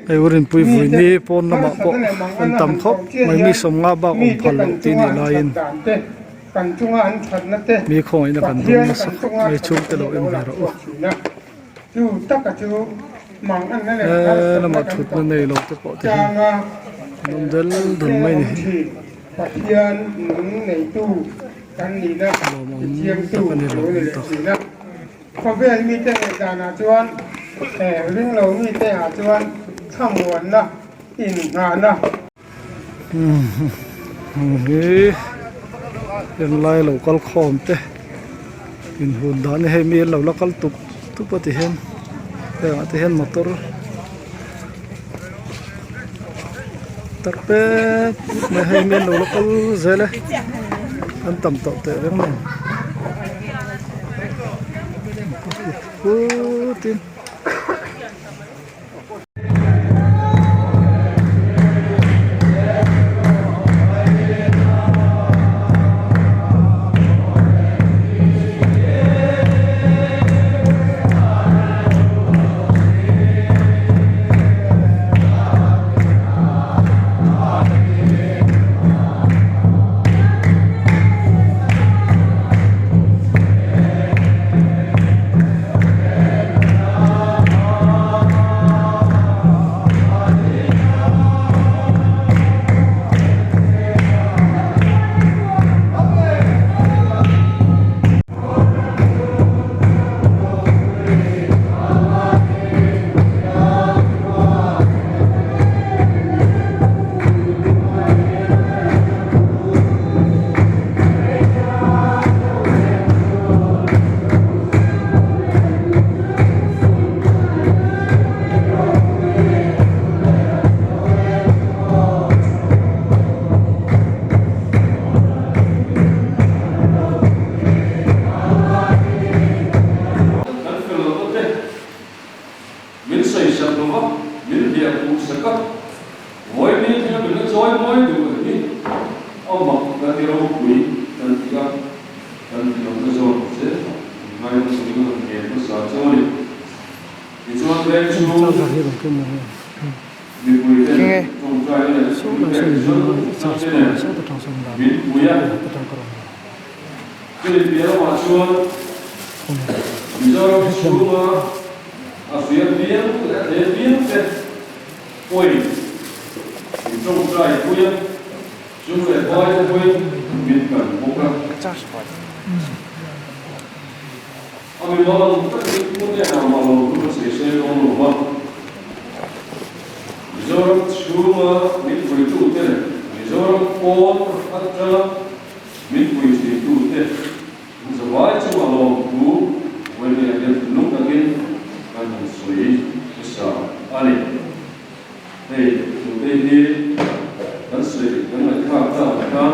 Hei u Rinpui Mite Vuini pawn lamah harsatna pawh leh an mangan a tam han khawp tawh chiah mai mi hian sawmnga bak awm mite phal kan loh tih chunga nih an that laiin dan te, kan chunga an thatna te, mi khawngaihna kan dawng Pathian nasa kan khawp chunga mai thatna chhungte te lo hi en lo ve lang rawh u. chhuak thin a. Chu taka chu manganna leh He harsatna lamah kan thutna tawh nei lo te pawh te hi changa an awm del kan dul hnena mai awm ni hi. thin Pathian nung neitu kan nihna Lawmawm tichiangtu tak a ni a lo ni lawmawm leh tak. thin a. Khawvel mite ngaihdanah chuan ringlo mite ah chuan thlamuanna, innghahna. Hi englai lo kal khawm te inhun dan hi hei mi an lo la kal tup tup a ti hian hengah te hian motor tar pet put mai hei mi an lo la kal zel e an tam tawh teh reng mai. Putin. Kan fel lo te min sawisak lo va, min hliah khuh sak a, vawi ni thlenga min la chawi mawi duh ang hi a mak kan ti ropui kan ti a, kan ti lo na zawk che ngai hmasa in a han ngen hmasa chauh a ni. Tichuan veng chhung mipui ten tawngtaina leh thilpek zawng zawng te nen min pui a. Chumi piah lamah chuan Mizoram chhunga a hria piang leh a hle piang te pawhin min tawngtai pui a, chung leh vai te pawhin min kan bawk a. A mi mal takin pu hnenah mah lo chu ka sawi sawi dawn lo va, Mizoram chhunga min puitute leh Mizoram pawn atanga min pui thintute zavai chunga lawmthu vawiin hian thinlung takin kan han sawi hmasa a ni. Hei thute hi kan sawi kan ngaihthlak tak khan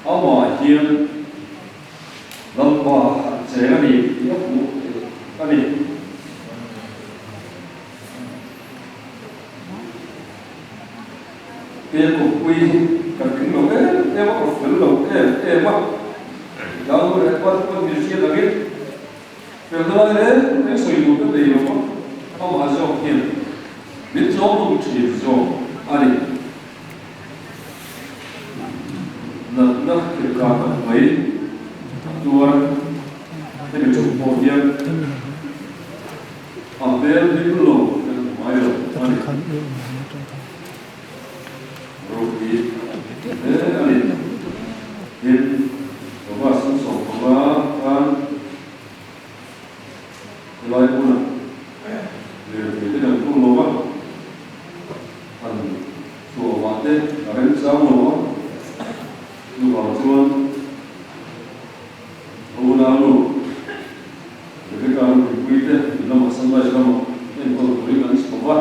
amah hian Lalpa cheng a ni tih a hmuh theih a ni. Ke kawppui hi ka tling lo em em a, ka fel lo em em a, Tlangnu leh pa te pawn min hriat angin felna lai reng reng sawi tur ka nei lo va, amah zawk hian min chawm tum thin zawk a ni. Natna thilkah tak mai a tuar hemi chung pawh hian a hmel hlim lo kan hmu ngai lo a ni. Ropui hle a ni. Tin, August 15 khan helai hmunah lirthei te kan phur lo va, han chhuah vah te a remchang lo a, chuvang chuan a unau nu Rebecca Rupipui te in lamah Sunrise lamah enkawl turin an chho va,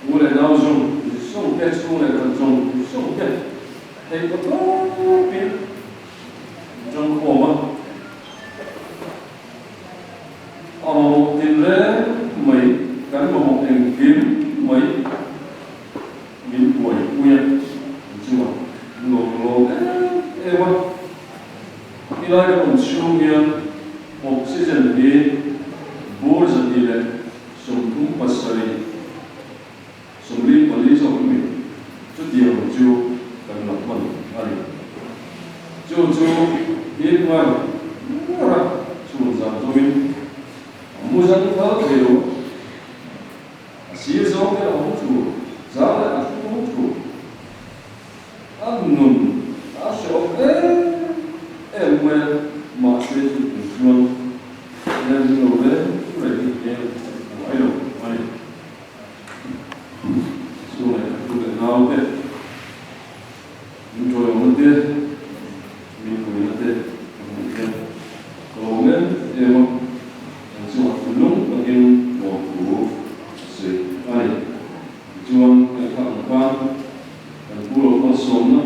u leh nau zawng zawng te, chhung leh khat zawng zawng te theih paw tawpin an tangkhawm a. A mamawh tin reng mai, kan mamawh engkim mai min buaipui a, chuan nuam lawm em em a. Tilai kan awm chhung hian oxygen hi bur 137. chu hip ngar ngar a, chhun zan zawmin a mu zan thal thei lo. A sir zawng te a awm thu, zang leh a thu awm thu. A nun a hrehawm em em mai a, mahse chu tun chuan hmel hi lo reng reng hi hmel a ti buai lo a ni. Chhung leh khat tu leh naute min ṭawihawmna te, min puina te ka hmuh hian ka lawm em em a, an chungah thinlung takin lawmthu a sawi a ni. Tichuan, ngaihthlak ang khan kan pu lo hmalsawmna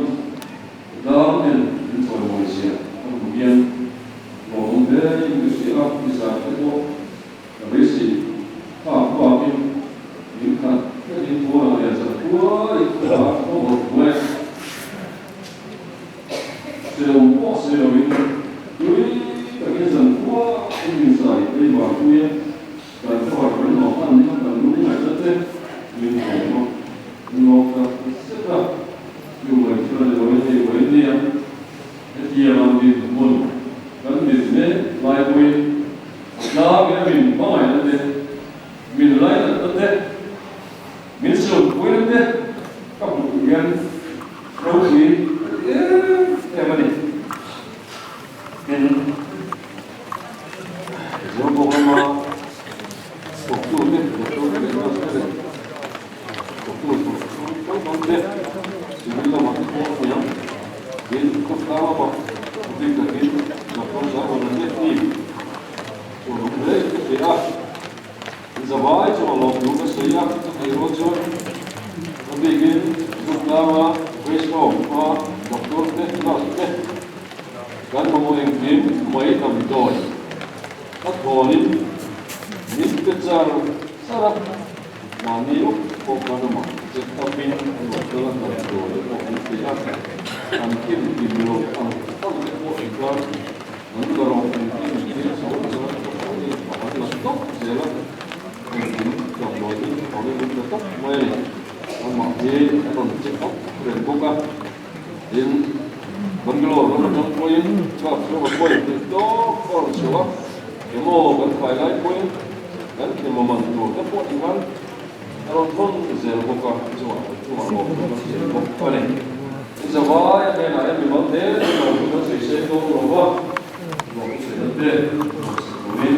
dang en min chawimawi zia ka hmu hian lawmawm hle in ka hria a, nizan te pawh ka beisei phak bakin min khat hlekin pawnah lian zat huai kha ka vawrh buai a, hrehawm pawh sawi loin tui takin zan khuain min zai ei varpui a. Kan khawhar kan hlawh hman ni kha kan lung ngaihna te min hlawm a, lawm tak zet a, chu mai chu a ni lo in hei vawi nia, hetiang ang dinhmun kan din mek lai pawhin tlangin a min hmangaihna te, min lainatna te, min sumpuina te ka hmuh hian ropui ka ti em em a ni. Tin. Zobawk lama thawktute, doctor te leh nurse te leh thawktu tur hrang hrang te, civil lamah te pawh a ni ang. Tin, khawtlang lama a bik takin doctor Zaihawn te team chuan awm hle in ka hria a. Zavai chuan a lawm tur ka sawi a, ka tih rual chuan a bikin Zotlang-a Grace Home-a doctor te, nurse te kan mamawh engkim mai damdawi a thawnin min pe char char a, mahni lawk pawh khan amah check up-in a rawn kal a, damdawi pawh an pe a, an kim kim loh ang ang te pawh engkar An la rawh engkim engkim sawi chuan ka pawh hi pakhat la tawp zel a, engkim damdawi hi a awm in ta tawp mai a ni. Amah hi a rawn check up reng bawk a, tin Bangalore ram atang pawhin chhuak chu a pawi theih tawp a rawn chhuah a, emaw kan fai lai pawhin kan khema man tur te pawh ti khan a rawn thawn zel bawk a, chungah chungah lawm chu kan sawi bawk a ni. Zavai a hnenah hian mimal te te lawm chu kan sawi sei dawn lo va, lawm chu sawi na te rawn sawi turin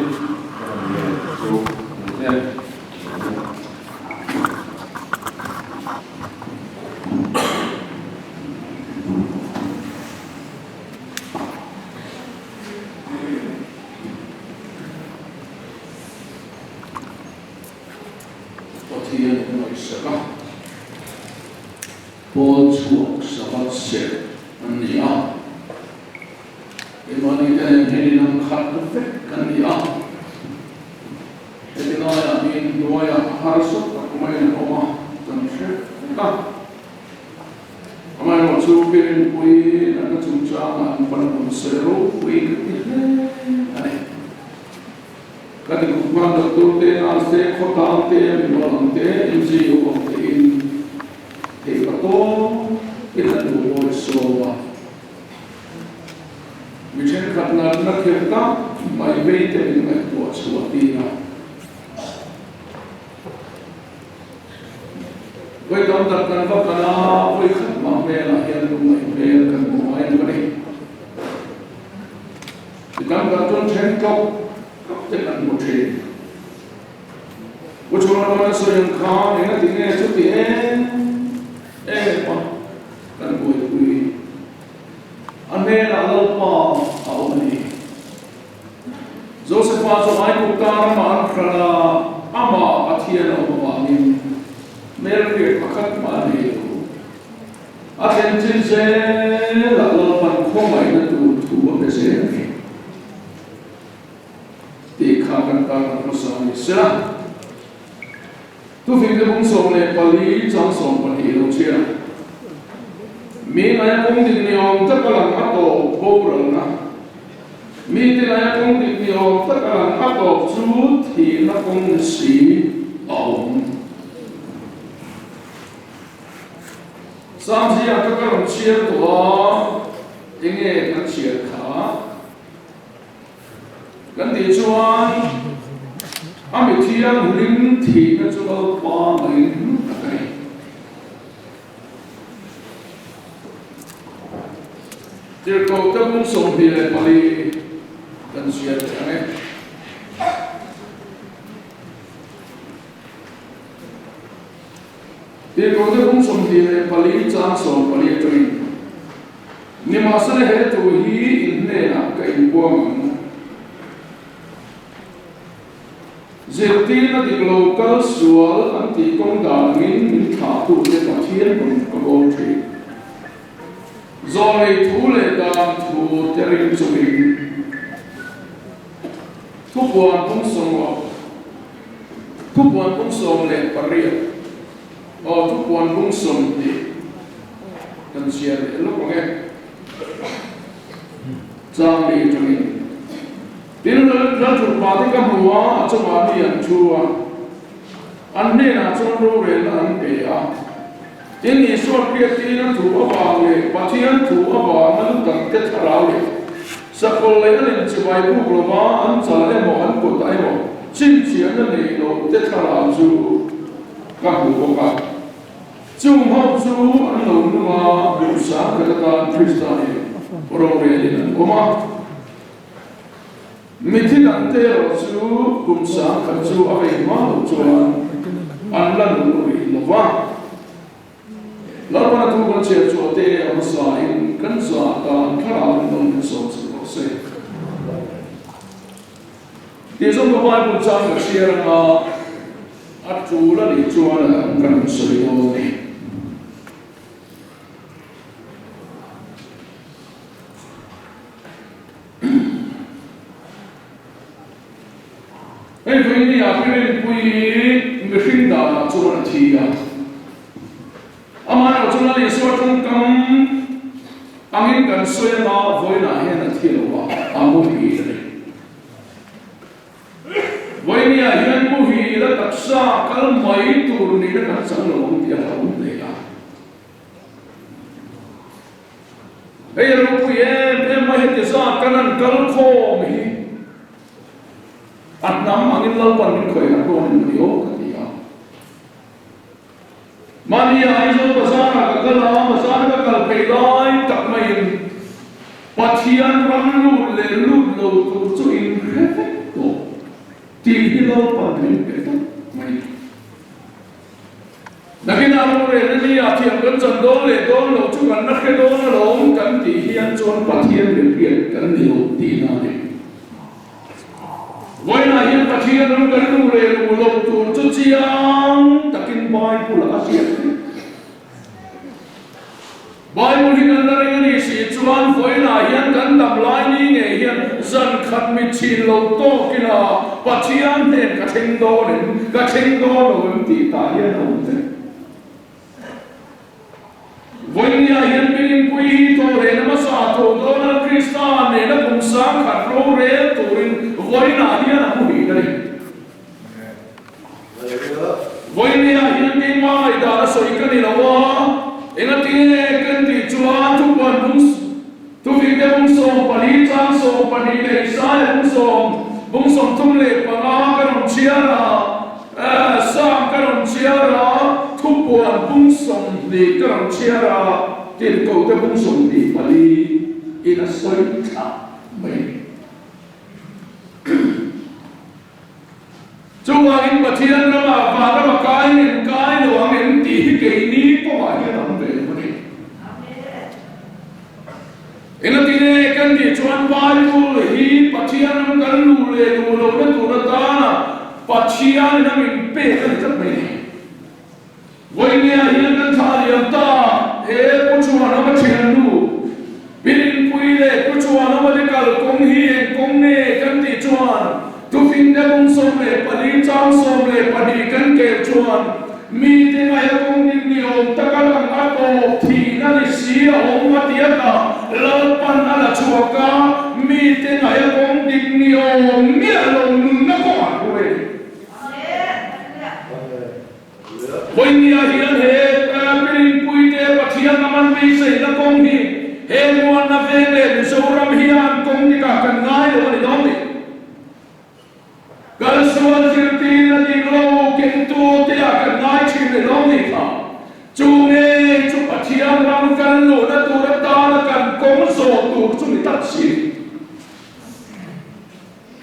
ka rawn ngen chu a ni e. Pathian in ngaihsak a. Pawl chhuak Sabbath serh an ni a, keimahni te nen hian inang khat vek kan ni a, heti laiah hian hnuaiah harsa tak maiin an awm a, kan hre vek a. Amaherawhchu Pirinpui natna chungchangah an pan hun sawi ropui ka ti hle a ni. Ka ti khum khan doctor te, nurse te, khawtlang te, mimal ang te, NGO ang te in thei pa tawp in an lo bawi sawm a. Mi thenkhat natna khirh tak mai vei te min ngaihtuah chhuah tir a. Vawi tam tak kan va kal a, vawi khat mah hmelah hian lungngaih hmel kan hmu ngai lo a ni. Mi tam tak chuan then tlawk tlawk te kan hmu thin. Pu Chhuanawna sawi ang khan engati nge chuti em em a kan buaipui? A hnenah Lalpa a awm a ni. Josefa chu Aigupta ramah an hran a, amah Pathian a awm avangin hmelhriat pakhat mah a nei lo. A thlen chin zelah Lalpan khawngaihna tur thu a pe zel a ni tih kha kan tan a hmasa a ni sela. Thufingte bung 14 chang 20 lo chhiar. Mi ngaia kawng dik ni awm taka lang a tawp boralna. Mite ngaia kawng dik ni awm taka lang a tawp chu thihna kawng ni si a awm. Samzia ka ka rawn chhiar tawh a. Enge kan chhiar kha? Kan tih chuan a mi thianghlim thihna chu Lalpa ngaiin hlu tak a ni. Tirhkohte bung 24 kan chhiar leh ang e. Tirhkohte bung 24 chang 14 atangin, Nimahsela he thu hi in hnenah ka inpuang ang. Zirtirna dik lo kal sual an tih kawng dan angin min thlahtute Pathian rawn ka bawl thin. Zawnei thu leh dan thu te ring chungin Thupuan pung sawm Thupuan pung 18 aw Thupuan pung 20 kan chhiar leh lawk ang e. Chang leh atangin Tin, Lalthutpa te ka hmu a, a chungah mi an thu a, an hnenah chuan rorelna an pe a. Tin, Isua hriattir a thu avang leh Pathian thu avanga lu dangte thlarau leh sakawlh leh a lem chibai buk lova an chal emaw an kutah emaw chhinchhiahna nei lo te thlarau chu ka hmu bawk a. Chung ho chu an lo nung a, duhsang khat atan Krista nen rorelin an awm a. Mithi dangte erawh chu kum 10,000 chu a vei hma loh chuan an la nung rih lo va. Lalpana thu kan chhiar chhuah te a hmasain kan zah tan thlarau in rawn min sawm chilh rawh se. Tih zawng ka Bible chang ka chhiar anga a tul a nih chuan a dang kan rawn sawi dawn a ni. Hei vawinia Pirinpui hi mihring danah chuan a thi a, amaherawh chu Lal Isua tawngkam angin kan sawi anga vawiinah hian a thi lo a, a muhil a ni. Vawinia hian muhil a taksa kal mai tur nihna kan chang lo ang tih a hlauhawm hle a. Hei a ropui em em mai heti zat kan han kal khawm hi a hnam angin Lalpan min khawih harh dawn em ni aw ka ti a. Mahni Aizawl bazarah ka kal a, bazar ka kal phei lai tak maiin Pathian ram lut leh lut lo tur chu inhre vek tawh tih hi Lalpan min pe tak mai. Nakinah rorel a nia, thiam kan chan dawn leh dawn lo chu kan la hre dawn alawm kan tih hian chuan Pathian leh hriat kan ni lo tihna a ni. Vawiinah hian Pathian ram kan duh leh duh lo tur chu chiang takin Bible-ah a hriat theih. Bible hi kan la ring a nih si chuan vawiinah hian kan dam lai ni ngei hian zan khat mit chhin lo tawk ila Pathian hnen ka thleng dawn em, ka thleng dawn lo em tih tah hian a awm vek. Vawiinah hian Pirinpui hi tawhrehna hmasa tho dawn a, Krista nena kum 10,000 rorel turin vawiinah hian a hmu hih a ni. Vawinia hian keimah ngaihdan a sawi ka ni lo a, engatinge kan tih chuan thupuan bung thufingte bung 14 chang 12 leh Isaia bung sawm bung 35 ka rawn chhiar a, Sam ka rawn chhiar a, thupuan bung 20 ka rawn chhiar a, tirhkohte bung 24 in a sawi thlah mai. Chuvangin Pathian ramah van rama kai em kai lo ang em tih hi keini pawhah hian a awm ve lo a ni. Engati nge kan tih chuan Bible hi Pathian ram kan luh leh luh lohna tur atana Pathianin a min pek a ni tlat mai a ni. Vawinia hian kan thlah liam ta he Pu Chuanawma thiannu Pirinpui leh Pu Chuanawma te kal kawng hi eng kawng nge kan tih chuan Tufingte bung 14 chang 12 kan kel chuan mite ngaia kawng ding ni awm taka lang a tawp thihna ni si a awm a ti a ta Lalpan a la chhuak a mite ngaia kawng ding ni awm miah lo nunna kawngah hruai a ni. Vawinia hian he Pirinpuite Pathian a man beiseina kawng hi he muanna veng kan ngai thin ni lawm ni kha? Chu ngei chu Pathian ram kan luhna tur atana kan kawng zawh tur chu ni tak si.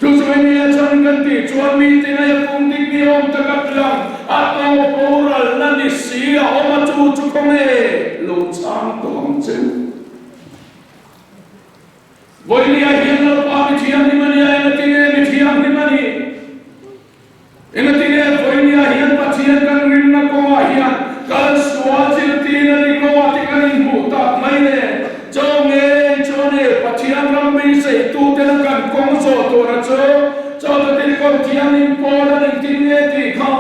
Chu chu enge a chhan kan tih chuan mi tin aia kawng dik ni awm tak a tlang a tawp boralna ni si a awm a chu chu khawnge lo chang tawh ang che u. Vawinia hian Lalpa mi thianghlim a nia engatinge mi thianghlim a nih? Engatinge vawinia hian Pathian kan rinna kawngah hian kal sual zirtir a nih kawngah te kan inhmuh tak mai le? Chaw ngei chu a ni, Pathian ram beiseitute la kan kawng zawh tura chu chaw tatin kawr thianghlim pawl an engtin nge tih kha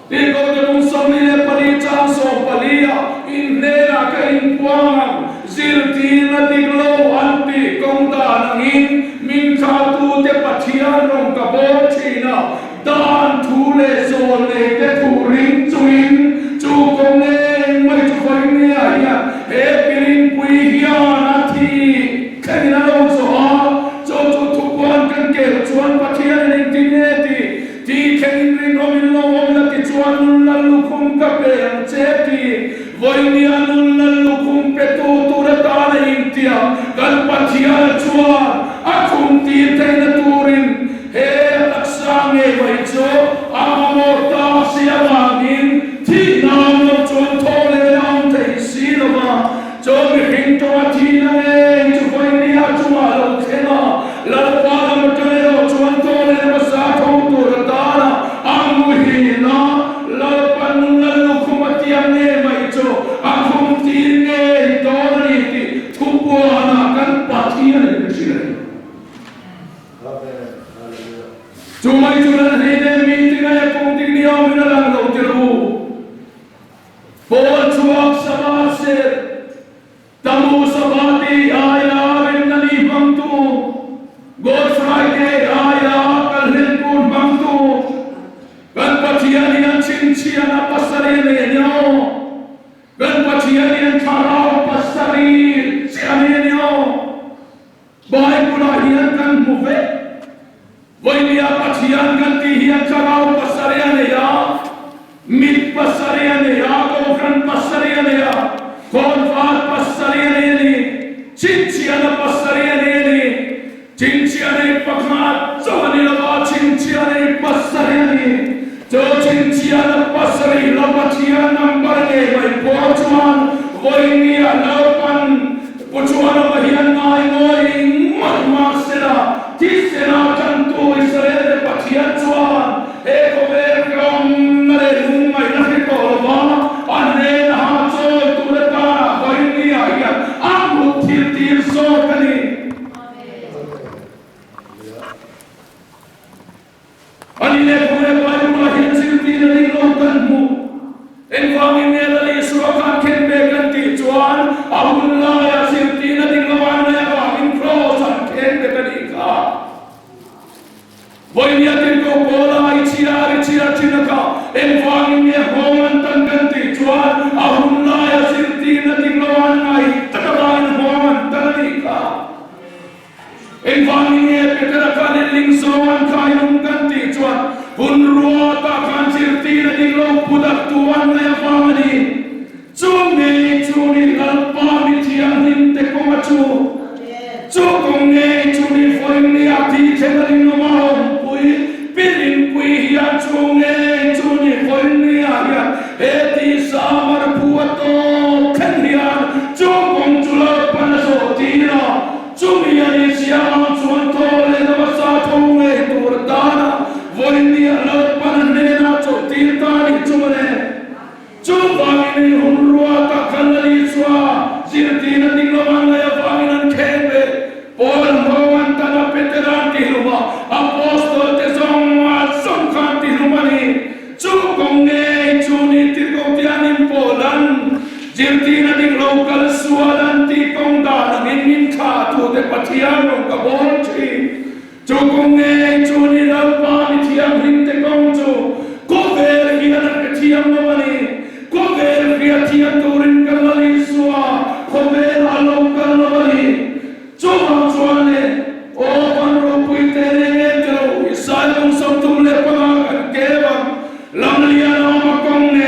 Tirhkohte bung 24 chang 14 ah inhnenah ka inpuang ang, zirtirna dik lo an tih kawng dan angin min thlahtute Pathian rawn ka bawr thin a, dan thu leh zawl neite thu ring chungin chu kawng engmah chu vawi nge-ah hian he piringpui hian a thi thlengin a lo zawh a, chu chu thupuan kan kel chuan Pathianin engtin nge tih Ti thleng rinawm in lo awm la ti chuan nun lal lukhum ka pe ang che ti vawinia nun lal lukhum pe tu tur atan a intiam kan Pathian chuan a khum tir theihna turin he taksa ngei mai chu a mamawh ta si avangin thihna awm lo chuan thaw leh a awm thei si lo va. Chu mihring tawnga thihna ngei chu vawinia chungah lo thleng a, Lalpa lam atang erawh chuan tawng leh hmasa tho tur atana a muhin a, Lalpa nun lal lukhum a tiam ngei mai chu a khum tir ngei dawn a ni tih thupuanah kan Pathian in hrilh a ni. Chu mai chu Lal hleine mi tingaia kawng ding ni awmin a lang lo tirh u. Pawl chhuak Sabbath ser, Tamu Sabbath-i aia remna ni hmangtu, God Friday aia kalhlenpur hmangtu, kan Pathian hian chhinchhiahna pasarih a nei a ni aw. Kan Pathian hian thlarau pasarih chiah a nei a ni aw. Bible-ah hian kan hmu vek. Vawinia Pathian kan tih hian thlarau pasarih a nei a, mit pasarih a nei a, kohhran pasarih a nei a, khawnvar pasarih a nei a ni, chhinchhiahna pasarih a nei a ni. Chhinchhiah nei pakhat chauh a ni lo va, chhinchhiah nei pasarih a ni. Chu chhinchhiahna pasarih lo Pathian number ngei mai pawh chuan vawinia Lalpan Pu Chuanawma hian ngai ngawi ngawt mah sela, thisena tantu Israel-te Pathian chuan he khawvel rawmna leh lungngaihna hre tawh lova a hnena ha chawi tur atana vawinia hian a hmuh thil tir zawk a ni. A ni leh khaw leh Bible-ah hian zirtir a nih lo kan hmu. Engvangin nge Lal Isua khan khen ve kan tih chuan a hun laiah zirtirna dik lo an nei avangin kraws an khen ve ka nih kha. Vawinia tirhkoh Paula i chhiar i chhiar thin a kha engvangin nge nghawng an tan kan tih chuan a hun laiah zirtirna dik lo an ngai tak avangin nghawng an tan a nih kha. Engvangin nge Petera khan in ling zawng an khai lung kan tih chuan hun ruata khan zirtir a dik lo pu dak tu an ngaih avang a ni. Chu ngei chu ni Lalpa mi thianghlim te kawnga chu. Chu kawng ngei chu ni vawinia thi thleng a rinawm a awmpui pirinpui hian chu ngei chu ni vawinia hian he tisa marphu a tawp thleng hian chu kawng chu Lalpan a zawh tir a. Chumi a ni siamang chuan thaw leh hmasa tho ngei tur atana vawinia Lalpan a hnenah chawlhtir ta a nih chu mawle. Chuvangin ei hun ruata khan Lal Isua zirtirna ding lo an ngaih avangin an kheng ve. Paul hmawng an tan a, Petera an tihlum a, Apostol te zawng a zawng kha an tihlum a ni. Chu kawng ngei chu ni tirhkoh te an inpawh lan, zirtirna dik lo kal sual an tih kawng dan angin min thlah tute Pathian rawn ka bawl thin. Chu kawng ngei chu ni Lalpa mi thianghlim te kawng chu khawvel hian an hrethiam lo a ni. Khawvel hriathiam turin ka Lal Isua khawvelah a lo kal lo a ni. Chuvang chuan le, aw van ropui te leng em te lo, Israel lung 35 kan keu ang, lam lian a awm a kawng nen.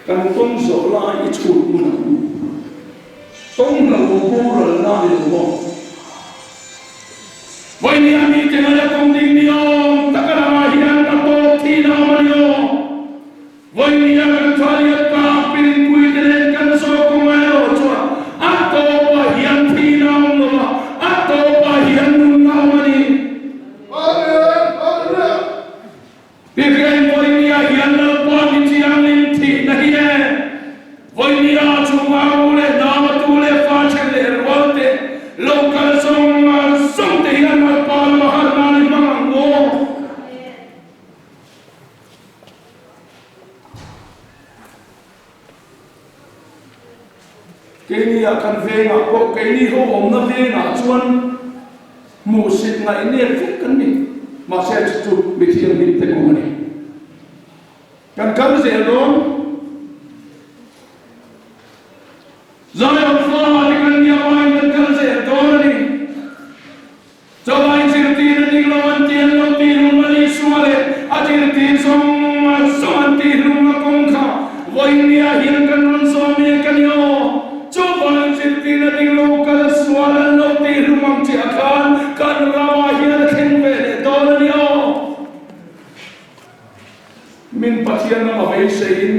Kan kawng zawh lai i chhut hmun ang u. Kawng hlo boral na ni lo maw? Vawinia mite ngaia kawng ding ni awm taka langah hian ka tawp thin a awm a ni aw. Vawinia kan thaliat tak pirinpui te nen kan zawh kawng erawh chuan a tawpah hian thin a awm lo a, a tawpah hian nun a awm a ni. Israel vawinia hian Lalpa mi thianghlim thihna hi e, vawinia chhunga u leh nau a tu leh fa then leh rual te lo kal zawng zawng te hian Lalpa lama harh nan i hmang ang aw. Keini ah kan vengah pawh keini ho awmna vengah chuan hmuhsit ngaihnep vek kan ni. Mahse chu chu mi thianghlim te kawng a ni. Kan kal zel dawn. Zion fa te kan nia vangin kan kal zel dawn a ni. Chawlai zirtir a dik lo an ti an lo tih hlum a ni sual e, a zirtir zawng a zawng an tih hlum a kawng kha vawinia hian kan rawn zawm mek a ni aw. Chuvangin zirtir a dik lo kal sual an lo tih hlum ang chiah khan kan ramah hian a thleng ve leh dawn a ni aw. Min Pathian ram a beiseiin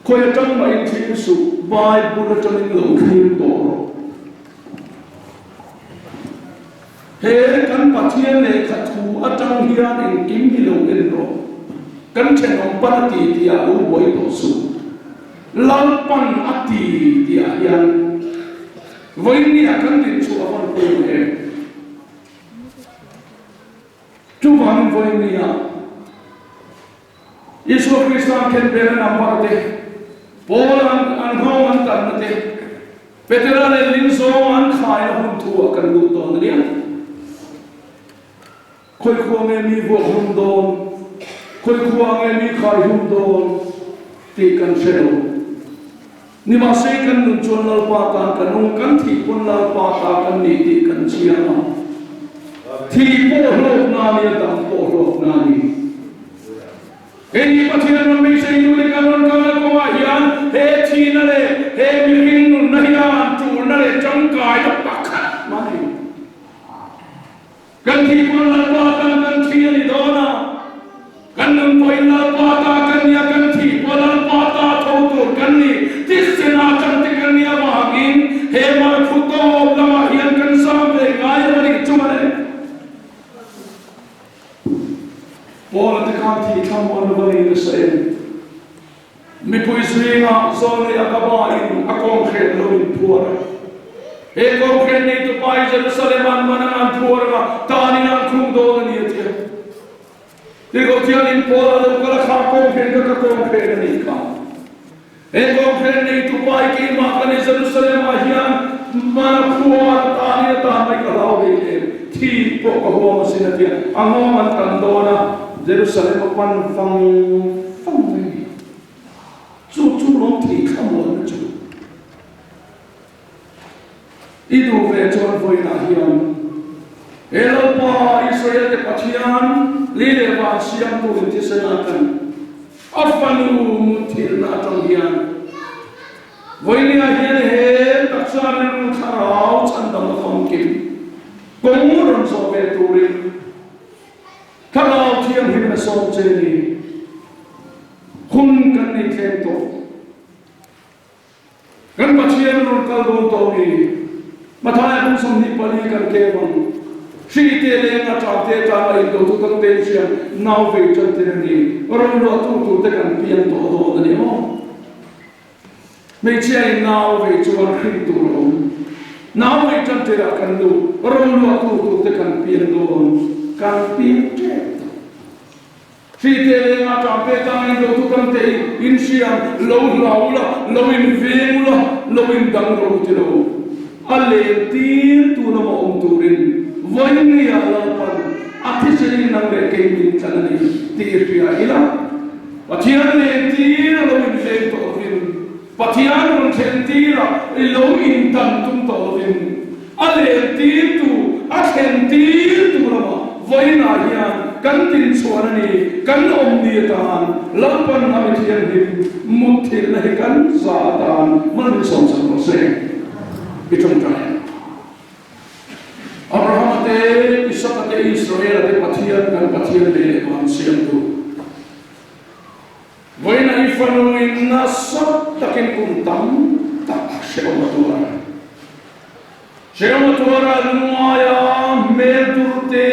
Khawi atang mah in thlir suh, Bible atangin lo thlir tawh rawh. He kan Pathian lehkha thu atang hian engkim hi lo en rawh. Kan thenawm pan a ti tih ah lo buai tawh suh. Lalpan a ti tih ah hian vawiin ah kan dinchhuah a van pawimawh em? Chuvangin vawiin ah Isua Krista an khen vel a number te, Paul an an nghawng an tanna te, Petera leh Lin zawng an khaina hun thu ah kan lut dawn a nia. Khawi khua nge mi vuak hlum dawn, khawi khua nge mi khai hlum dawn tih kan hre lo. Nimahse kan nun chuan Lalpa tan kan nung, kan thih pawn Lalpa ta kan ni tih kan chiang a. Thih pawh hlawkna a ni a, dam pawh hlawkna a ni. Keini Pathian rawn beiseitu te kan rawn kalna kawngah hian he thihna leh he mihring nunna hian tulna leh tangkaina pakhat mah a ni. Kan thih pawn Lalpa tan kan thi a ni dawn a, kan nun pawhin Lalpa ta kan nia, kan thih pawh Lalpa ta tho tur kan ni. Tisena changte kan nih avangin he marphu tawp lamah hian kan zam ve ngai lo a nih chu mawle. Paula te khan thih thlamuan lo va ni nasa em? Mipui zingah Zawlnei Akaba in a kawnghren lo in phuar a. He kawnghren neitu pa hi Jerusalem an man ang an phuar ang a, tanin an khung dawn a ni a ti a. Tirhkoh thian in Paul a lo kal a, kha kawnghren kha ka kawnghren a nih kha. He kawnghren neitu pa hi keimah ka ni Jerusalem ah hian man a phuar a, tanin a tan mai ka hlau rih em, thi pawh ka huam asin a ti a. A nghawng an tan dawn a, Jerusalem a pan vang Fang mai ni. Chu chu lawm thei thlamuanna chu. I duh ve chuan vawiinah hian he Lalpa Israel te Pathian li leh van siamtu in thisen a kan a fanu mutthilhna atang hian vawinia hian he taksa rilru thlarau chhandamna famkim kawng rawn zawh ve turin Thlarau Thianghlim a sawm che ni. Hun kan nei tlem tawh. Kan Pathian rawn kal dawn tawh ni. Mathaia kum 24 kan keu ang. Hri te leng a ṭam te ṭang a indo tu tam te hriam nau vei ṭan te a ni. Rawn luah tu tur te kan piang tawh dawn a ni maw? Hmeichhia in nau vei chuan hrim tur a awm. Nau vei tan tirah kan nu roluah tu tur te kan piang dawn, kan piang tep tawh. Hri te leng a ṭam te tang in do tu tam te in in hriam lo hlau la, lo in veng ula, lo in dang ro ti lo. A len tir tu lama awm turin vawinia Lalpan a thisen in nang leh kei min tlan a ni tih i hria ila. Pathian nen tir a lo inhleng tawh lovin, Pathian rawn thlen tira i lo indan tum tawh lovin, a len tirtu, a thlen tirtu lamah vawiinah hian kan tinchhuan a ni, kan awm ni atan Lalpan a mi thianghlim mutthilhna hi kan za atan mal min sawmsak rawh se. I tawngtai ang. Abrahama te, Isaka te, Israela te Pathian kan Pathian lei leh van siamtu. Vawiin i fanu in nasa takin kum tam tak hrehawm a tuar a. Hrehawm a tuar a, lungngaia hmel tur te,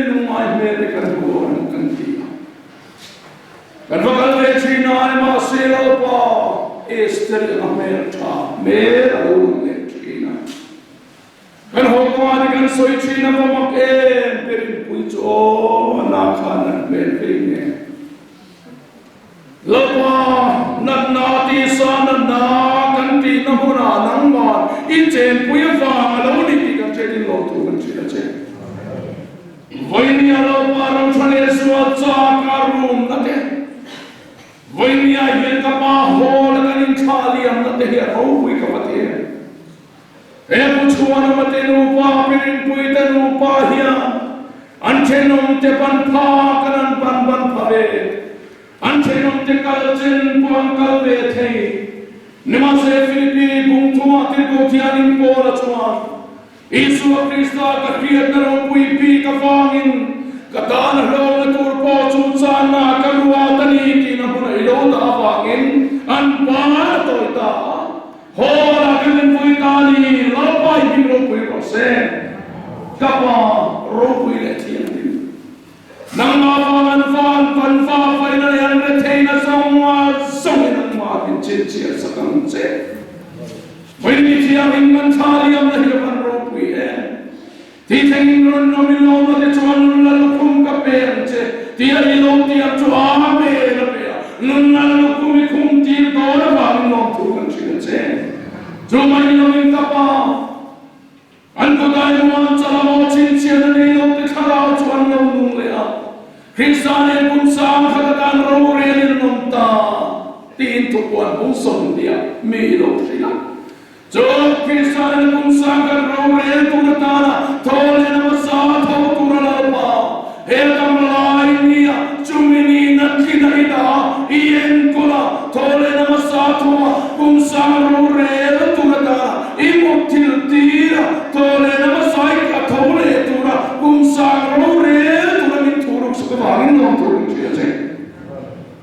lungngai hmel te kan hmu dawn ang kan ti a. Kan va kal ve thin a, nimahse Lalpa Esther i anga hmel tha hmel a lo lang leh thin a. Kan haw kawngah te kan sawi thin a, va mak em Perinpui chu aw, a na khan an hmel vei nen. Lalpa, natna tisa natna kan tihna hmunah nangmah i chenpui avang a lo ni tih kan hriatin lawmthu kan hrilh a che. Vawinia Lalpa ramtha leh sual chak a rumna te, vawinia hian ka pa hawl a kan inthlah liamna te hi a ropui ka va ti em. He pu chhuanawma te nupa, Pirinpui te nupa hian an thenawm te ban pha kan an ban ban pha ve. An thenawm te kal chen pawh an kal ve thei. Nimahse Philippi bungthumah tirhkoh thianin Paula chuan, Isua Krista ka hriatna ropui bik avangin ka tan a hlawkna tur pawh chu channa ka ruat a ni tihna hmunah i lo dah avangin an ban a tawi ta a. Hawla kan inpui ta ni, Lalpa i hming ropui rawh se. Ka Pa ropui leh thianghlim. Nangmah vang an van van va vaina leh an retheihna zawng zawngin anmah min chhinchhiah sak ang che. Vawiin i thianghlim kan thla liamna hi a van ropui em. Tithlengin rawn awm i lawm a te chuan nun la lukhum ka pe ang che tia i lo tiang chu Amen a pe a, nun la lukhum i khum tir dawn avangin lawmthu kan hrilh a che. Chu mai ni lovin ka pa, an kawtai ruang chalamaw chhinchhian a nei lo te thlarau chu an lo nung leh a, Krista nen kum sang khat atan rorelin an awm ta tiin thupuan bung sawmhnih mi i lo hrilh a. Chu Kristian kum sang kan rorel tur atana thaw leh hmasa tho tur a Lalpa, he dam lai nia chumi ni nathlin a i dah a, i enkawl a, thaw leh hmasa tho a kum sang rorel tur atana i mutthilh tir a, thaw leh hmasa i a tho leh tur a kum sang rorel tur a min thu ruk sak avangin lawm tur kan hria che.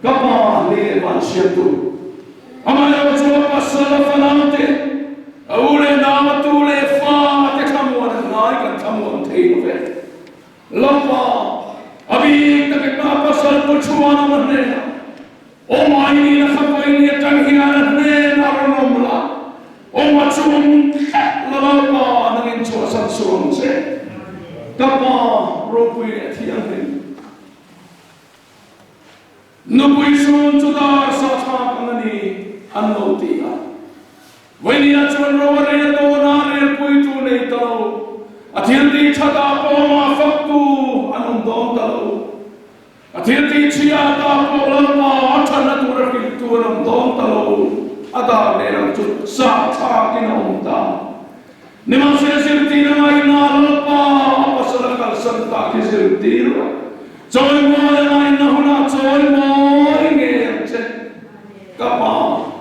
Ka pa leh van siamtu. Amaherawh chu a pasal a fanaute, a u leh nau, a tu leh fa te thlamuan an ngai kan thlamuan thei lo ve. Lalpa, a bik takin a pasal pu chuan a hnenah, Aw Maini na khapaini atang hian a hnenah rawn awm la, aw a chung tlat la Lalpa nangin chhuahsan suh ang che. Ka Pa ropui leh thianghlim. Nupui sun chu dar sa thlak ang a ni, an lo ti a. Vawinia chuan ro a rel dawn a, relpuitu nei ta lo. A thil tih that ah pawh amah faktu an awm dawn ta lo. A thil tih chhia ta pawh Lalpa a thatna tur a hrilhtu an awm dawn ta lo. A dar lehlam chu sa thlakin a awm ta. Nimahse zirtir a ngaihna Lalpa a pasal a kalsan tak hi zirtir a, chawimawi a ngaihna hunah chawimawi ngei ang che. Ka pa,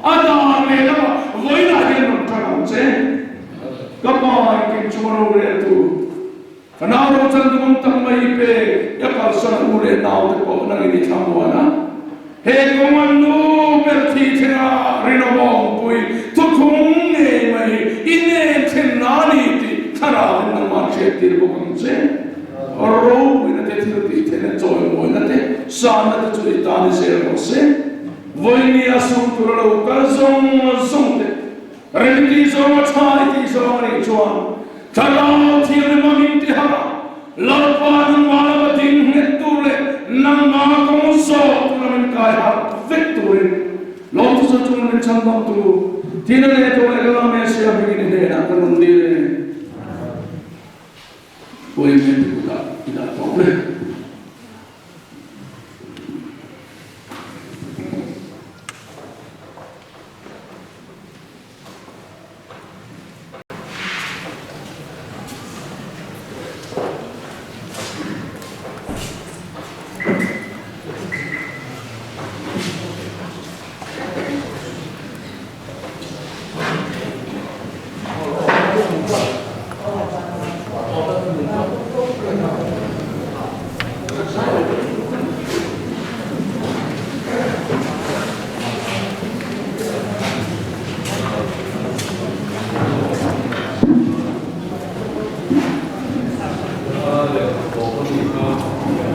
a dan leh lamah vawiinah hian rawn tan ang che. Ka pa engkim chunga roreltu, ka nau ro chan duhawm tak mai i pek, i kalsan a u leh naute pawh nangin i thlamuan a. He kawng an nu ber thi thlenga rinawm a awmpui thuthung ngei mai hi i nen thlen na a ni tih thlarauin nangmah hriattir bawk ang che. Ropuina te, thil tih theihna chawimawina te, sanna te chu i tan i zel rawh se. Vawinia sur tur a lo kal zawng zawng te, rem tih zawng a tha i tih zawng a nih chuan thlarau thianghlim a min ti harh a, Lalpa nangmah lama ding nghet tur leh nangmah kawng zawk tura min kai harh vek turin lawmthu sawi chungin min chhan dam tu thina leh tawh leh ka lam e sia hmingin i hnenah ka rawn dil e. Pawimawh te kutah i dah tawp le. tawp a ni a.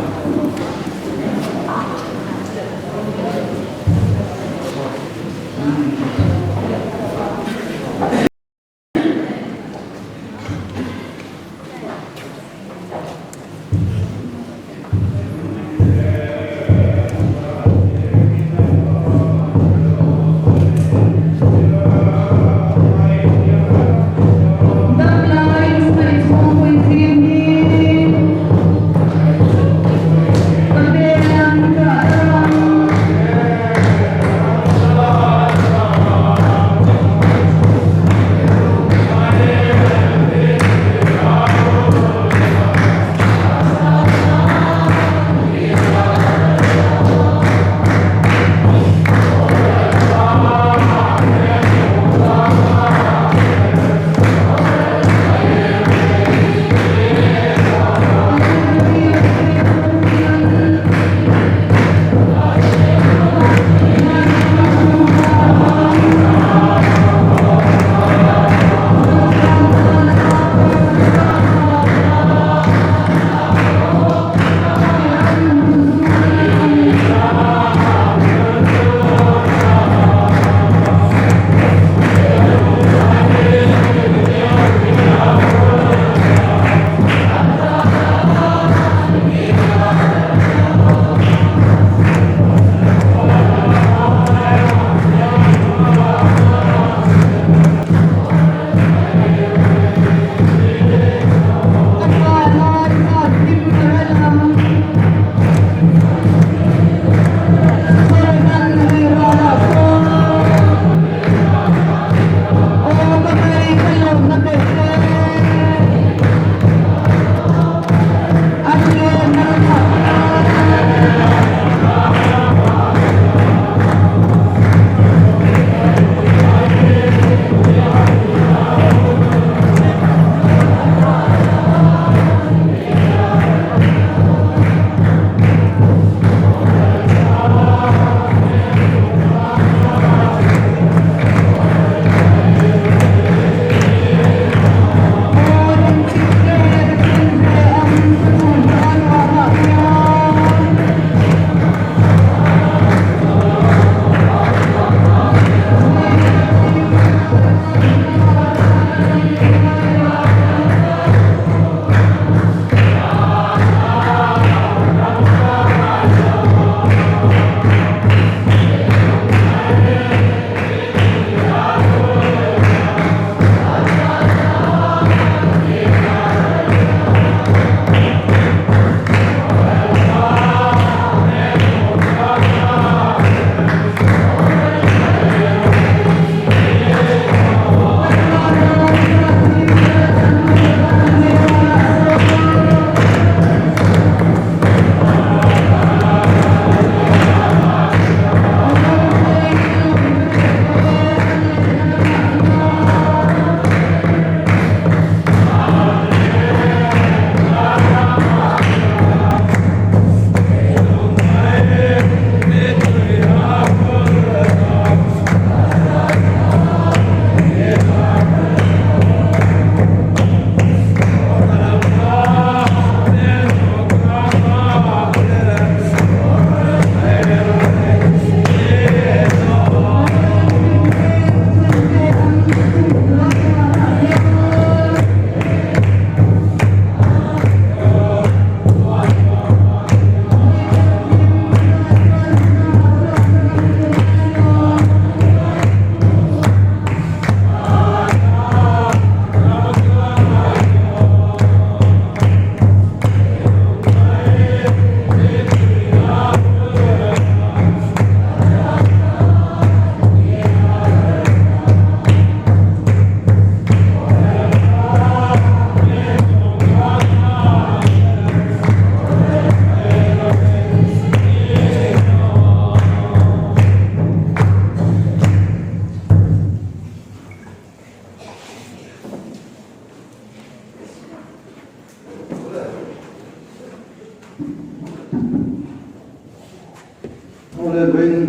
Awle vawiin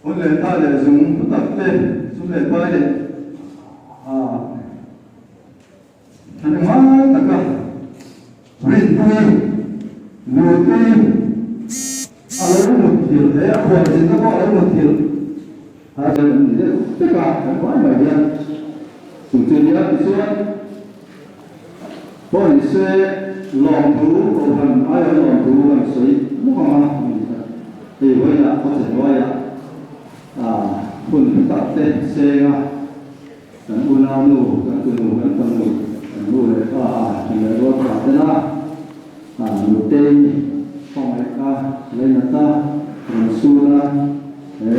hun leh tha leh zung hlu tak te sum leh pai leh ah thahnem ngai taka. Rinpui, Nutui a lo mutthilh he a khualzinna pawh a lo mutthilh a chuan an ni deuh vek a, kan vai mai hian chung chu nia tichuan pawh ni se lawmthu kohhran aiawh lawmthu kan sawi muk ang a, hei vawiinah khawchhe hnuaiah hun tak te seng a. Kan unaunu, kan tunu, kan fanu, kan nu leh pa a thin leh rual tha ten a, a nutei hmangaih a, leinat a, rawn sun a, he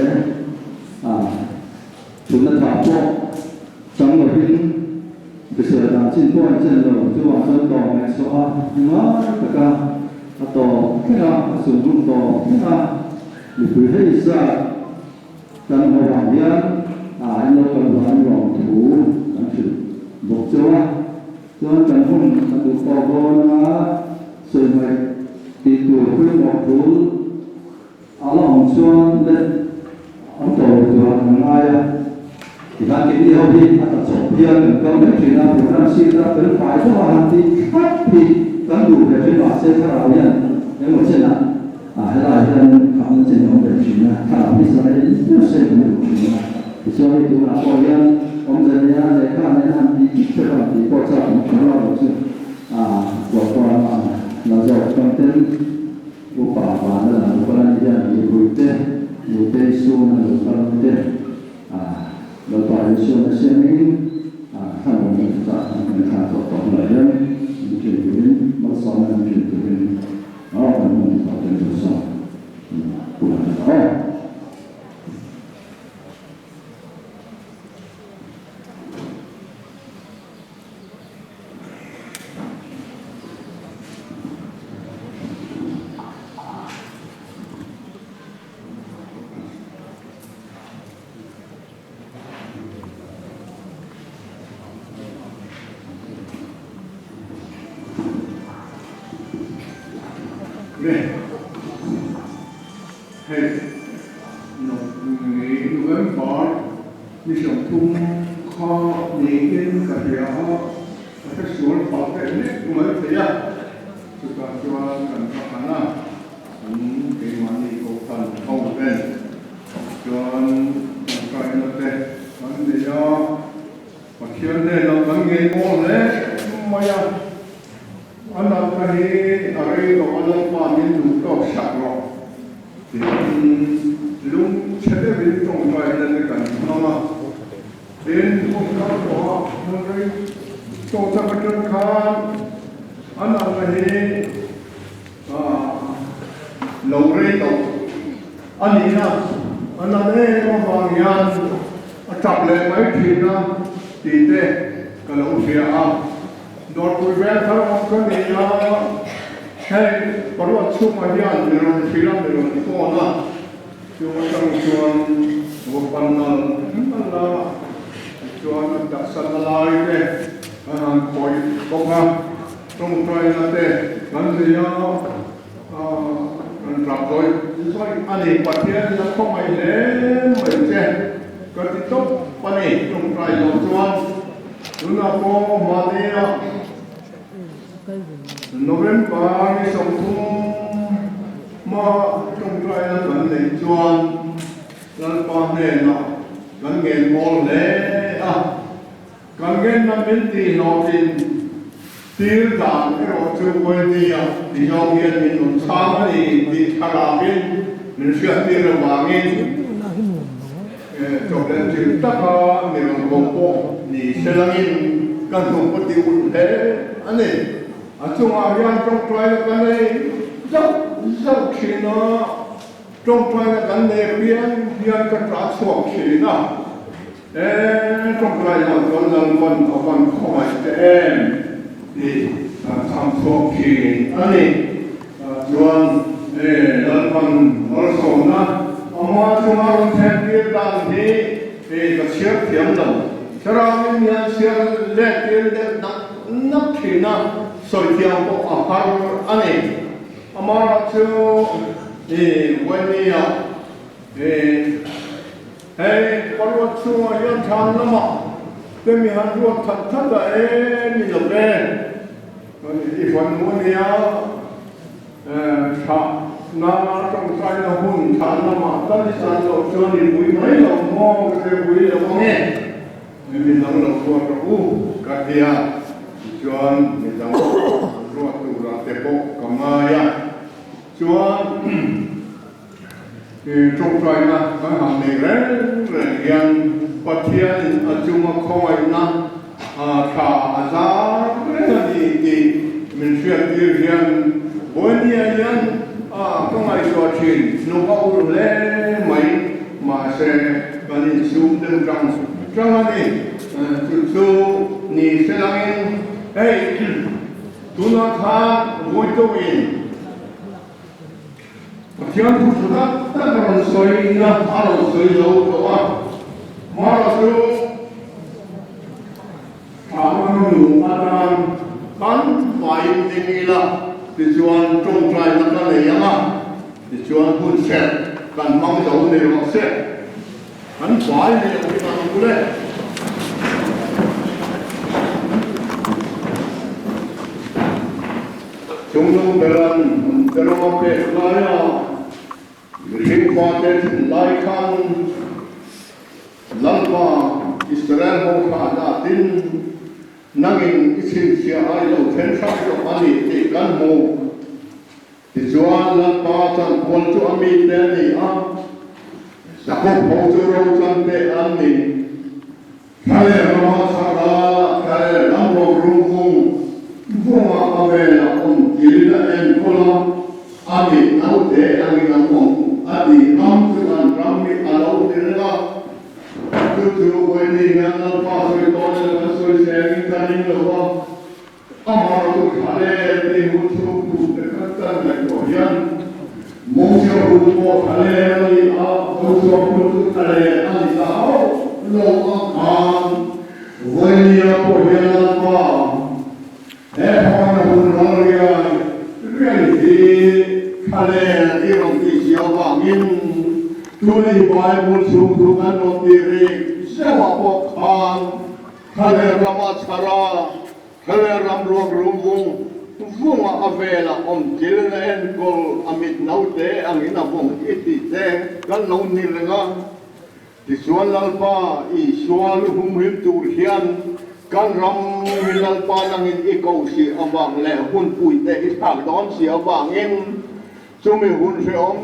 a thutna tha pawh chang lovin hrisel dan chin pawh an chen lo, chuvang chuan tawng ngaihsuah a hmangai taka a tawp thleng a, a sun hun tawp thleng a, mipui hei zat Kan awm avang hian a in lo kal vangin lawmthu kan hrilh bawk cheu a, chuan kan hun kan duh tawk dawn anga sawihmaih tih tur pawimawh thul a la awm chuan leh awm tawh lo turah kan ngai a. Tikhan keini ho hi a ta chawp hian kan kal mai thin a, program sheet a fel fai deuh a han tih thlap hi kan duh ve thin mahse thlarau hian engemaw chenah A helai hian khapna chin a awm ve thin a, thlarau hi sarai deuh se kan duh thin a. Tichuan hei tunah pawh hian awmze neia lehkha nena han tih chip chep ang tih pawh chak awm kher lo lo chu a kualkual a la zawk chuan ten upa vana la lo kal a nih hian mipui te nutei suna lo kal te a Lalpa Isuan a siamin a thlanawm na chutah an kan thlah tawh tawh hunah hian min ṭin turin malsawmna min ṭin turin Aw kan hmun tih tawh ten chu sawn pu han ta aw. Nge hei November ni 30 kha niin ka hria a, ka hresual phah deuh nek mai thei a, chutah chuan kan va han a, kan keimahni kohhran ho ten Chuan tangkaina te kan nei a, Pathian hnenah kan ngei maw hle mai a, a natna hi a rei tawh a Lalpa min duh tawk sak rawh tiin lungchhe deuhin tawngtaina te kan hmang a, tin hun kal tawh a hmun rei tawh tak atang khan a natna hi Lo rei tawh a nihna a na em avang hian a tap leh mai thin a tih te ka lo hria a. Dawrpui veng thar awm ka ni a, hei paruat chhungah hian mi rawn hrilh a, mi rawn phone a, chu atang chuan va pan nal nal a, tichuan a taksa na lai te an han khawih bawk a. Tawngtaina te kan nei a, kan tap zawih zawih a ni. Pathian in a khawngaih hle mai che ka ti tawp a ni. Tawngtai loh chuan tunah pawh mahnia November ni 30 hma tawngtaina kan neih chuan Lalpa hnenah kan ngen mawl hle a. Kan ngenna min tihhlawhtlin tir dan erawh chu Wendy-a ti zawng hian min rawn chhang a ni tih thlalak-in min hriattir avangin chawpleh chil taka mi rawn ko pawh ni se langin ka hnuk a ti ulh hle a ni. A chungah hian tawngtaina ka nei zauh zauh thin a, tawngtaina kan nei apiang hian ka tah chhuak thin a. E tawngtai lah chuan Lalpan a van khawngaih te em tih kan chhang chhuak thin a ni. Tah chuan e Lalpan malsawmna ama chunga rawn thlen tir dan hi e ka chhiar thiam lo. Thlarauin hian chhiar let tir deuh nak nak thin a, sawi thiam pawh a har a ni. Amah chu e Wendy-a e. Hei paruat chhungah hian thlan lamah te mi han ruat that that a e ni lo ve. I fanu a nia, thlah na tawngtaina hun thlah lamah tal i chan loh chuan i ui mai lo maw ka ti ui lo ang e, mi dang lo ruat rawh u ka ti a, tichuan mi dang ruat turah te pawh ka ngai a, chuan tawngtaina kan han nei reng reng hian Pathianin a chunga khawngaihna thla a zar reng a ni tih min hriattir hian Bohemia hian ka ngaihtuah thin hnuk a ur hle mai, mahse kan insum deuh tang tang a ni. Chu chu ni se langin hei tunah khan Vuituin Pathian thu tha tak tak a rawn sawi na a rawn sawi zo tawh a, Mara chu Thahna nu atan kan vaiin ding ila, tichuan tawngtaina ka nei ang a, tichuan hun serh kan hmang zo ni rawh se. Kan vai leh ang hi kan bul e. Chungnung beran te ram a pek laia mihring fate thin lai khan Lalpa Israel ho kha datin nangin i chhinchhiah a i lo then hrang tawh a ni tih kan hmu. Tichuan Lalpa chanpual chu a mite a ni a, Jakob ho chu ro chante an ni. Thlalêr rama chhak a, thlalêr lam rawk rum vung vunga a vêlah awm tilin a enkawl a, a nih naute angin an awm a tih ram chu an ram hi a lo ni reng a. Chu chu vawiin hian Lalpa sawi tawn emaw kan sawi sengin kan ring lo va, Amah chu thlalêr tih hun chhung tute khat kan ngaihtuah hian Mosia hun pawh thlalêr a ni a, Joshua hun chu thlalêr a ni ta hauh lo ang khan Vawinia pawh hian Lalpa he hmangaihna hun ral riai riai hi thlalêr i rawn tih si avangin tuna i Bible chhung thu kan rawn tih rik zeuhah pawh khan Thlalêr rama chhar a, thlalêr ram ruak rum vung vunga a vela awm thil na enkawl a mit naute angin a vawng i tih te kan lo ni reng a. Tichuan Lalpa Isua lu humhim tur hian kan ram hi Lalpa nangin i ko si avang leh hunpui te i thlak dawn si avangin chumi hun hrehawm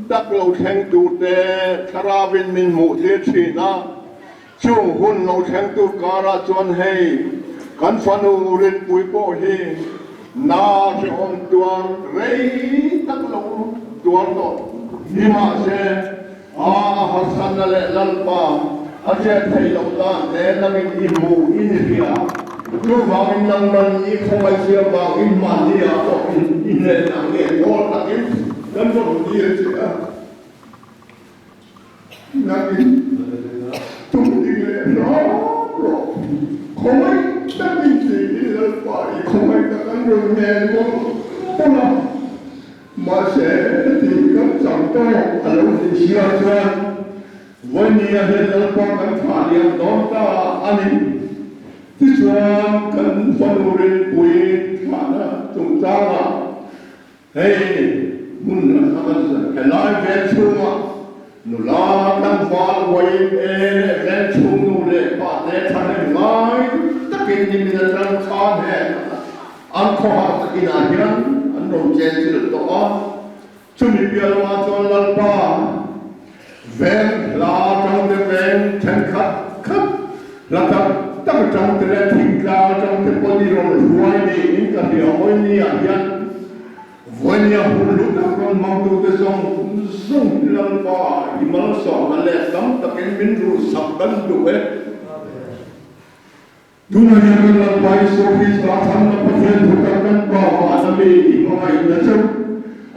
tak lo thleng tur te thlarauin min hmuh tir thin a. Chung hun lo thleng tur karah chuan hei kan fanu Rinpui pawh hi na hrehawm tuar rei tak lo tuar tawh ni mahse a a harsatna leh Lalpa a chet theih loh dan te nangin i hmu i ni hria. Chuvangin nangman i khawngaihzia vangin mahni ah pawh i hnen ang nge ngawl takin kan rawn dil che a. Nangin tum ding leh hram rawh. Khawngaih takin tiin Lalpa i khawngaih tak an rawn ngen mawlh mawlh a. Mahse, heti kan chang tawk a lo nih sia chuan vawinia hian Lalpa kan thlah liam dawn ta a ni. Tichuan, kan fanu rinpui thlahna chungchangah Hei hmun an hmang a, helai vel chhunga nula tlangval uaiin e leh vel chhung nu leh pa te thahnem ngai takin nimin atang khan he an khawhar takin ah hian an rawn chen chilh tawh a, chumi piah lamah chuan Lalpa veng hla atang te veng thenkhat khat hla tak tak atang te leh thingtlang atang te pawh i rawn hruai niin ka hria vawinia ah hian vawinia hun hlu tak rawn hmangtu te zawng zawng hi Lalpa i malsawmna leh tam takin min ruhsak kan duh e. Tunah hian kan Lalpa Isua Krista thlanna Pathian thu tak kan Pa vana mi i hmangaihna chu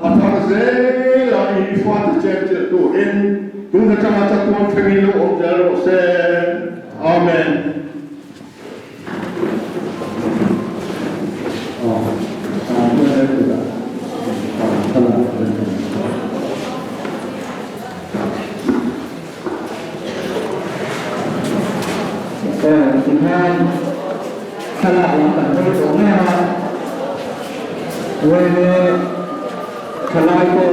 a thar zel a, i fate chen chelh turin tun atanga chatuan thlengin lo awm zel rawh se. Amen. Tikhian thlalak lam kan hawi tawh mai a. Yma thalai te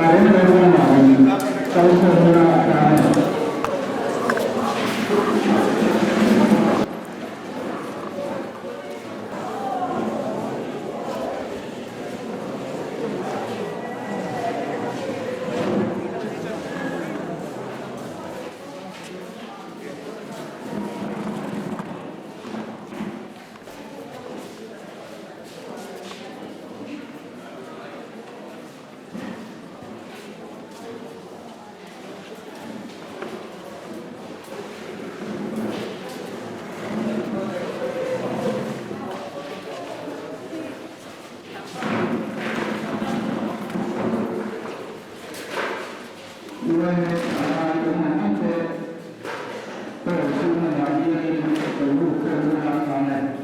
a rem rem lamah rawn kal khawm ula a tha a ni. Yma thalai awm ang ang te hall chhung lamah hianin lo lut khawm ula a tha a ni.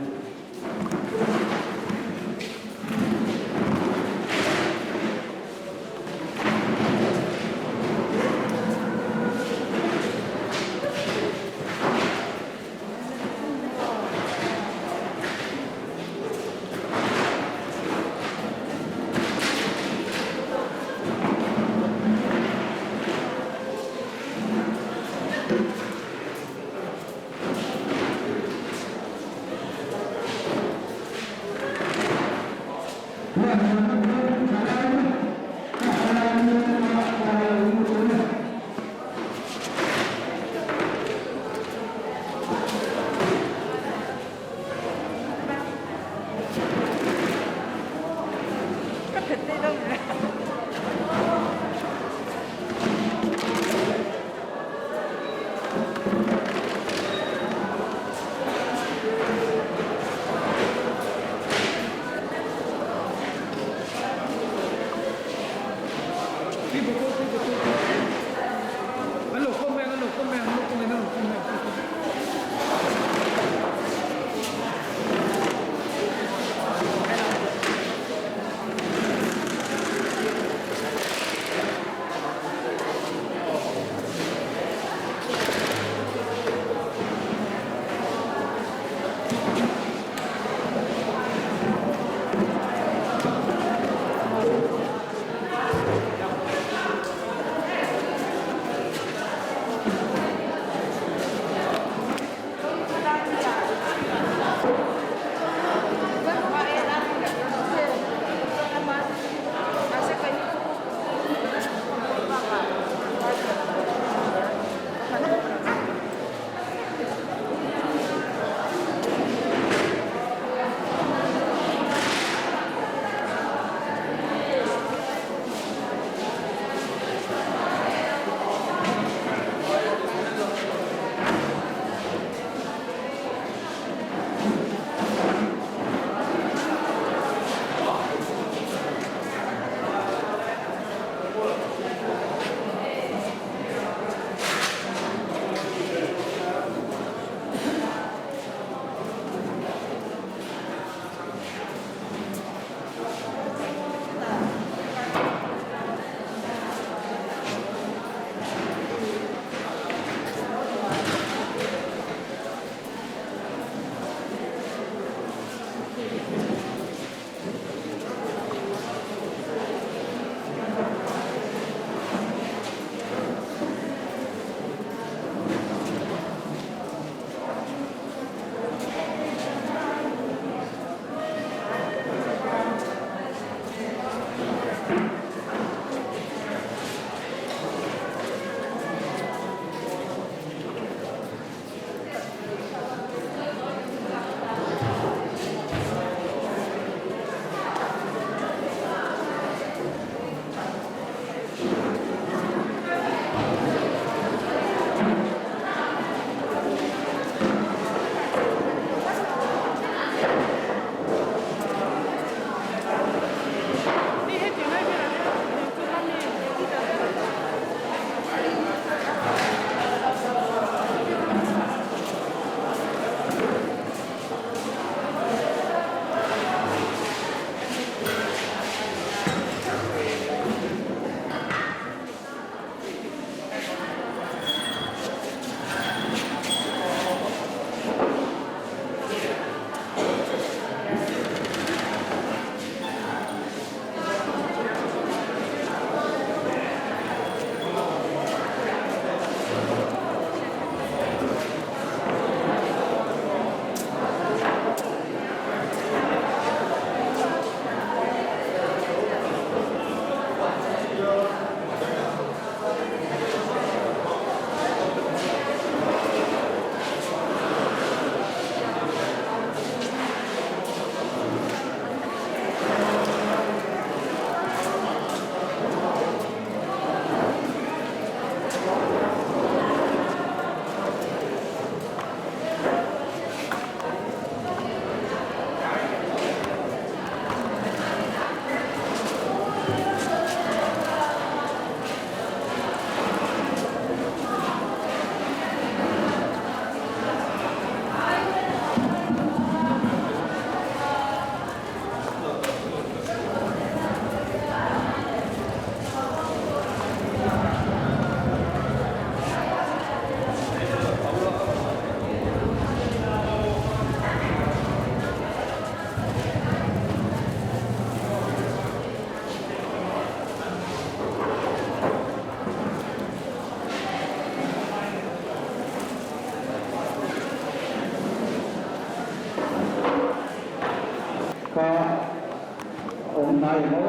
awm hnai em aw?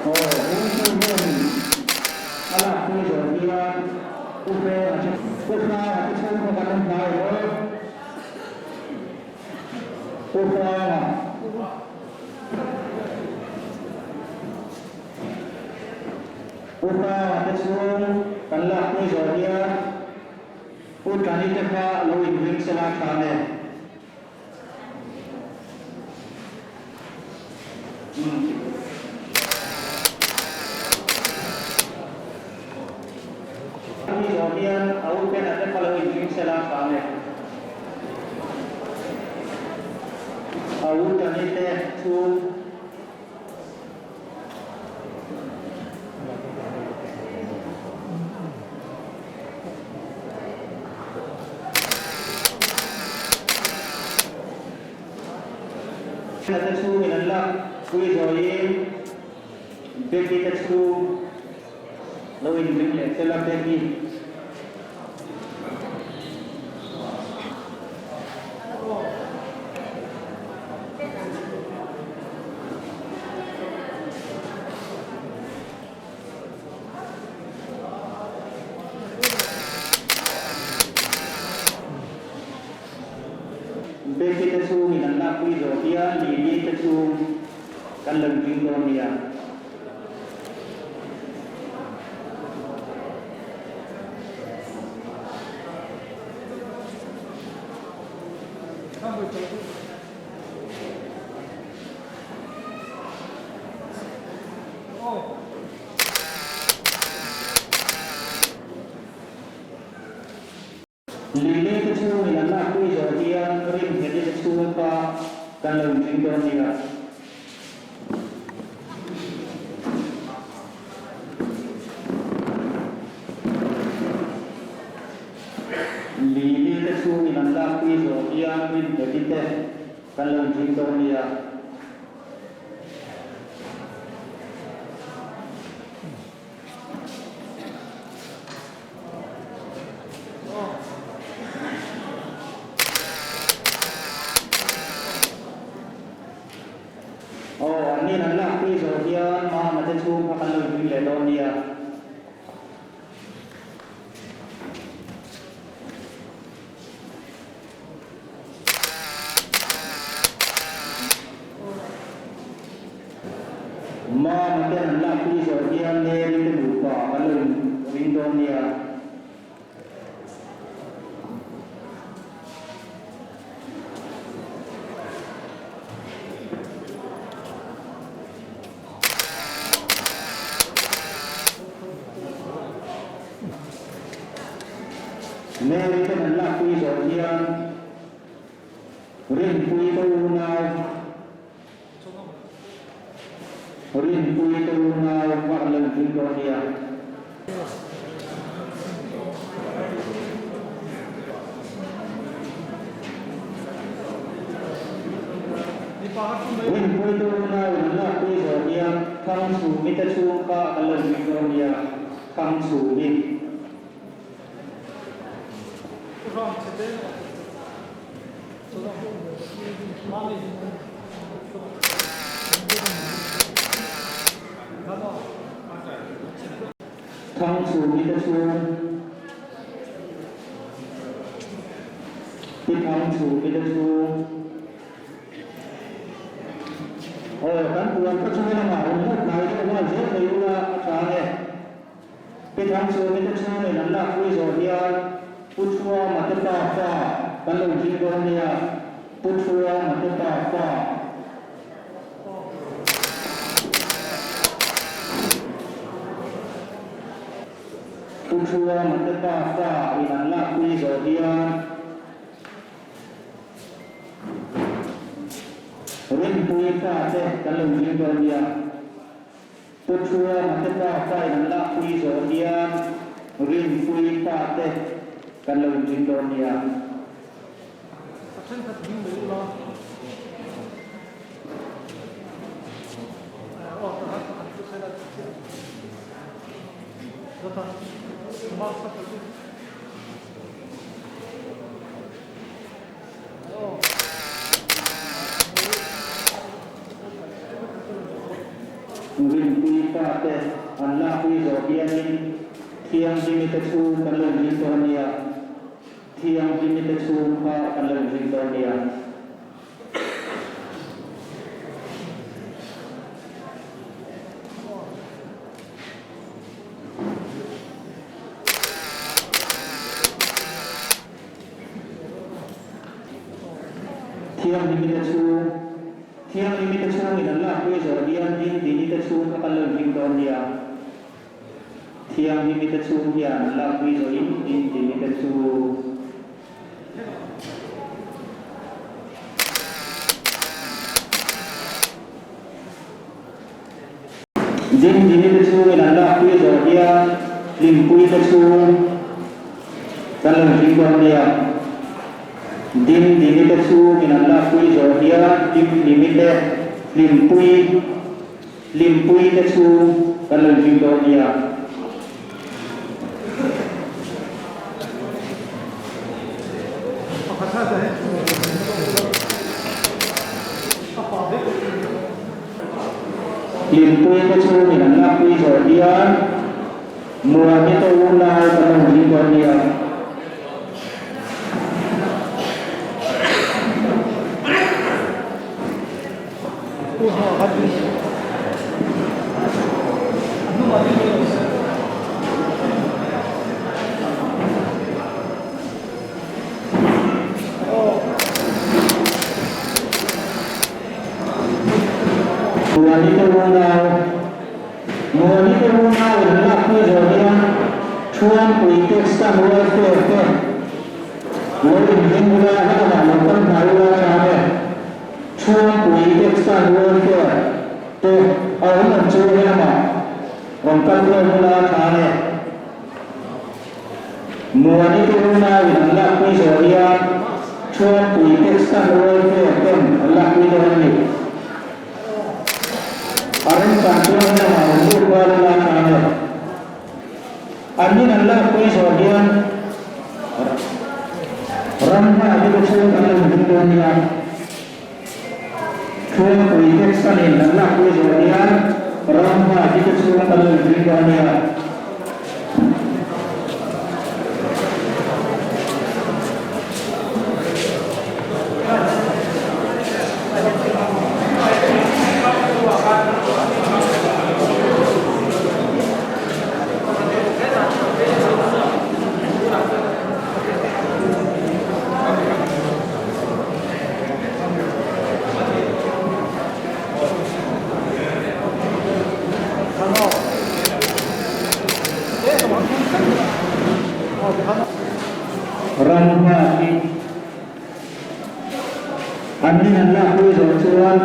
Aw, Bungtu hian a lakpui zawh hian Pu Hrenga chu Pu Hranga te chhungkhaw kan awm hnai em aw? Pu Hranga. Pu Hranga te chhung kan lakpui zawh hian Pu Tani te kha lo inring sela tha nge? Tani zawh hian a u Pena te kha lo inring sela tha nge? A u Tani te chhung. Te chhungin an lak pui zawiin Becky te chhung lo inring leh fel a Becky. Becky te chhungin an lakpui zawh hian Lily te chhung kan lo ding dawn nia. Lili te chhungin an lakpui zawh hian Rinhmeli te chhung kha kan lo inring dawn nia. Lili te chhungin an lakpui zawh hian Rinhmeli te kan lo inring dawn nia. Aw, an nin an lakpui zawh hian Mama te chhung kha kan lo inring leh dawn nia. Mama ten an lakpui zawh hian Mary te nupa kan lo inring dawn nia. Mary ten an lakpui zawh hian Rinpui te unau Rinpui te unau kha an lo inring dawn nia. Rinpui te unau in an lakpui zawh hian Thangchhumi te chhung kha an lo inring dawn nia. Thangchhumi. Thangchhumi te chhung Pi Thangchhumi te chhung Aw kan puan kha chu helamah rawn lut hnai deuh nghal zel mai ula a tha ang e. Pi Thangchhumi te chhungin an lakpui zawh hian Pu Thuama te pa fa kan lo zir dawn nia, Pu Thuama te pa fa. Pu Thuama te pa fa in an lakpui zawh hian Rinpui fa te kan lo zir dawn nia. Pu Thuama te pa fain an lakpui zawh hian Rinpui pa te kan lo inring dawn nia. Rinpui fate an lakpui zawh hianin Thianghlimi te chhung kan lo inring tawh a nia, Thianghlimi te chhung kha kan lo inring tawh a nia. Thianghlimi te chhung, Thianghlimi te chhungin an lakpui zawh hian Dindini te chhung kha kan lo inring dawn nia. Thianghlimi te chhung hian an lakpui zawhin Dindini te chu. Dindini te chhungin an lakpui zawh hian Hlimpui te chhung kan lo hlim dawn nia. Dindini te chhungin an lakpui zawh hian Hlimhlimi te Hlimpui Hlimpui te chhung kan lo hlim dawn nia. Hlimpui te chhungin an lakpui zawh hian Muani te unau kan lo hlim dawn nia. Muani te unau, Muani te unau in lakpui zawh hian Thuampui Textan Welfare te lo inhlim ula helamah lo kal hnai ula tha e. Thuampui Textan Welfare te a awm ang chu helamah rawn kal khawm ula tha e. Muani te unau in an lakpui zawh hian Thuampui Texan Welfare ten an lakpui dawn a ni. A remchan chuan helamah rawn lut kual ula tha e. An in an lakpui zawh hian ram hma te te chhung an lo hming dawn nia. Thuampui Texan in an lakpui zawh hian ram hma te te chhung an lo hming dawn nia. Ram hma hi an nin an lakpui zawh chuan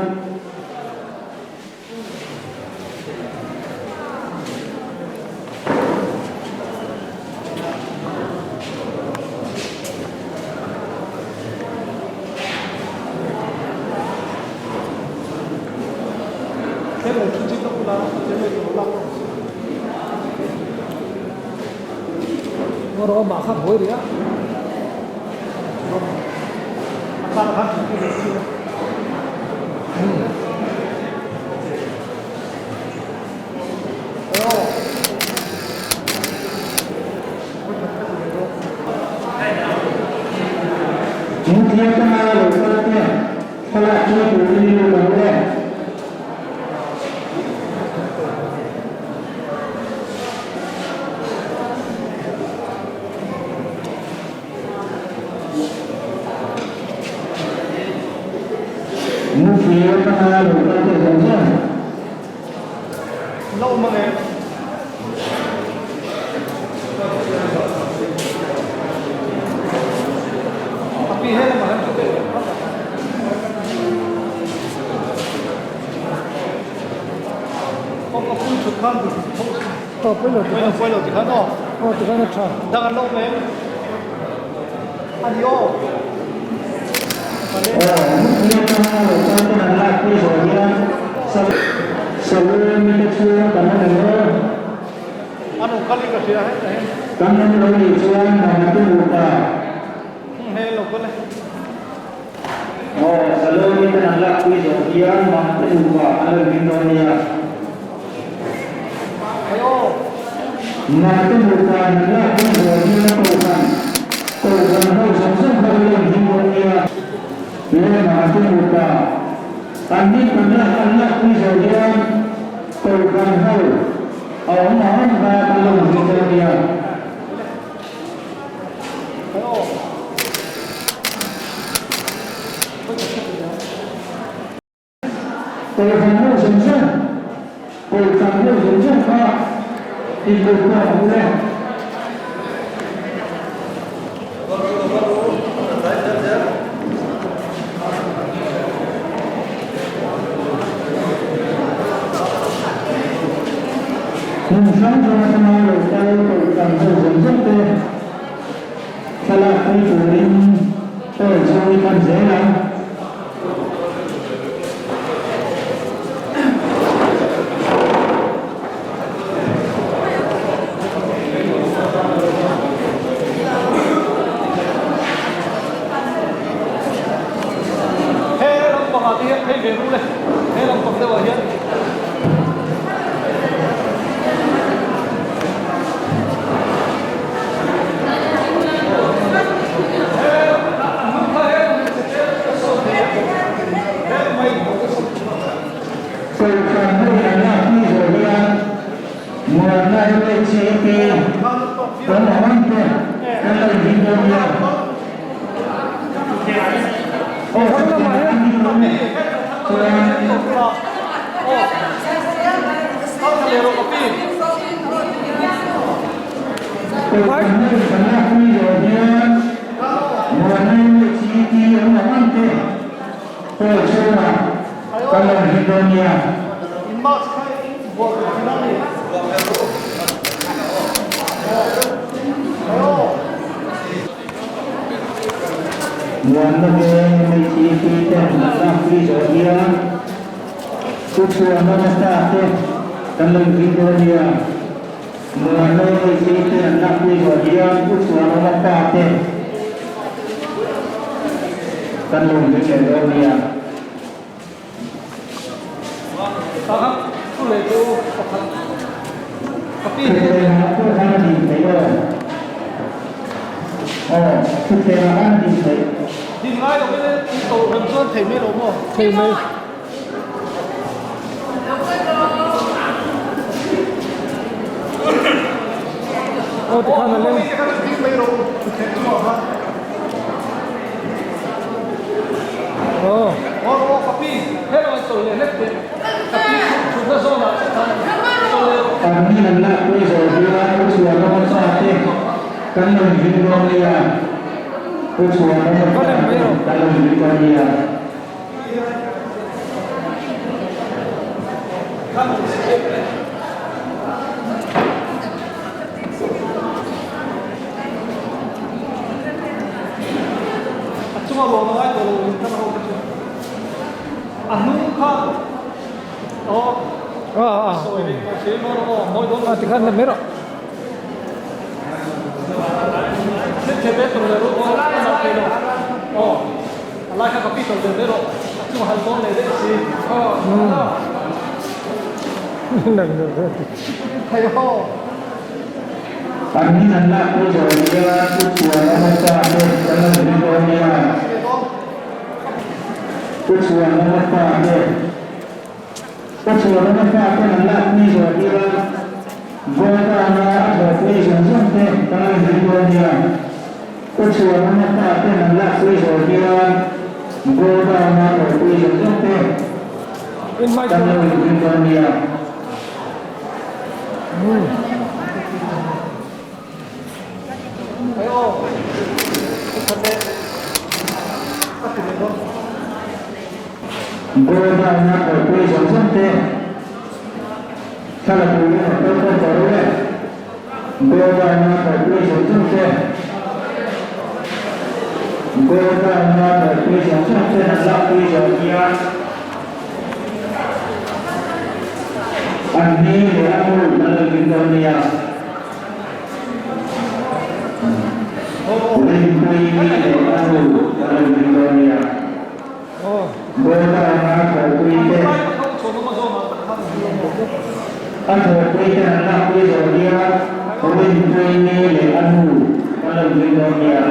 Muthiam tanga lo kal te thlalak pui turin lut ang le. Muthiam tanga lo kal te zawng zawng. Muthiam tanga lo kal ten an lakpui zawh hian Salome te chhung kan awm eng aw? Kan awm lo nih chuan Mama te nupa. Aw, Saloni ten an lakpui zawh hian Mama te nupa an lo hming dawn nia. Mama te nupa an lakpui zawh hian Kohhran, Kohhran ho zawng zawng kha an lo hming dawn nia. Le Mama te nupa an hming kan lak an lakpui zawh hian Kohhran ho a awm ang ang kha kan lo hming dawn nia. Kohhran ho zawng zawng, Kohhran ho zawng zawng kha inkohkhawm ang u le. Hmun hrang hrang atanga lo kal Kohhran ho zawng zawng te thlalak pui turin hall chu i pan zel ang. He lampangah te hian phei ve ru le, he lampang deuhah hian. Kohhran ho an lak pui zawh hian Muanna MHA te kan awm te kan lo inhim dawn nia. Aw chutiang an ni dawn e. Chuan. Kohhran ho kan lak pui zawh hian Muanna MHA te an awm te hall chhungah kan lo inhim dawn nia. Muanna veng MHEP ten an lak pui zawh hian Pu Chhuana nasa te kan lo inhlim dawn nia. Muanna MHEP ten an lak pui zawh hian Pu Chhuana nasa te kan lo inhlim leh dawn nia. Thutthlengah pawh khan a din theih aw. Aw, thutthlengah khan a din theih. Din ngai lo in in to rem chuan thei mai lo maw? Thei mai. Aw tikhan a leng. Aw. An ni an lak pui zawh hian Pu Chhuanawma fa te kan lo inhlim dawn nia. Pu Chhuanawma fa te kan lo inhlim dawn nia. A chunga lawm a ngai tawh lo in kan ho te chu a hnung kha aw a sawi leh tawh si maw aw mawi dawn lo tikhan la mai rawh thil chhe te tawlh leh rawh aw a zah thei lo aw a lai kha ka pi tawlh leh mai rawh a chunga hal dawn leh daih si aw thei aw. An hmin an lak pui zawh hian Pu Chhuanawma fa te kan lo hlim dawn nia. Pu Chhuanawma fa te Pu Chhuanawma fa ten an lak pui zawh hian Goldana a thawhpui zawng zawng te kan lo hlim dawn nia. Pu Chhuanawma fa ten an lak pui zawh hian Goldana a thawhpui zawng zawng te kan lo hlim dawn nia. Godown a kalpui zawng zawng te thla la turin an kal khawm tawh lo e. Godown a kalpui zawng zawng te Godown a kalpui zawng zawng ten an lakpui zawh hian An ni leh a nu kan lo hlim dawn nia. Rinpuii leh a nu kan rawn ding dawn nia. Bawltana thawhpui te A thawhpui te an lakpui zawh hian Rinpuii leh a nu kan rawn ding dawn nia.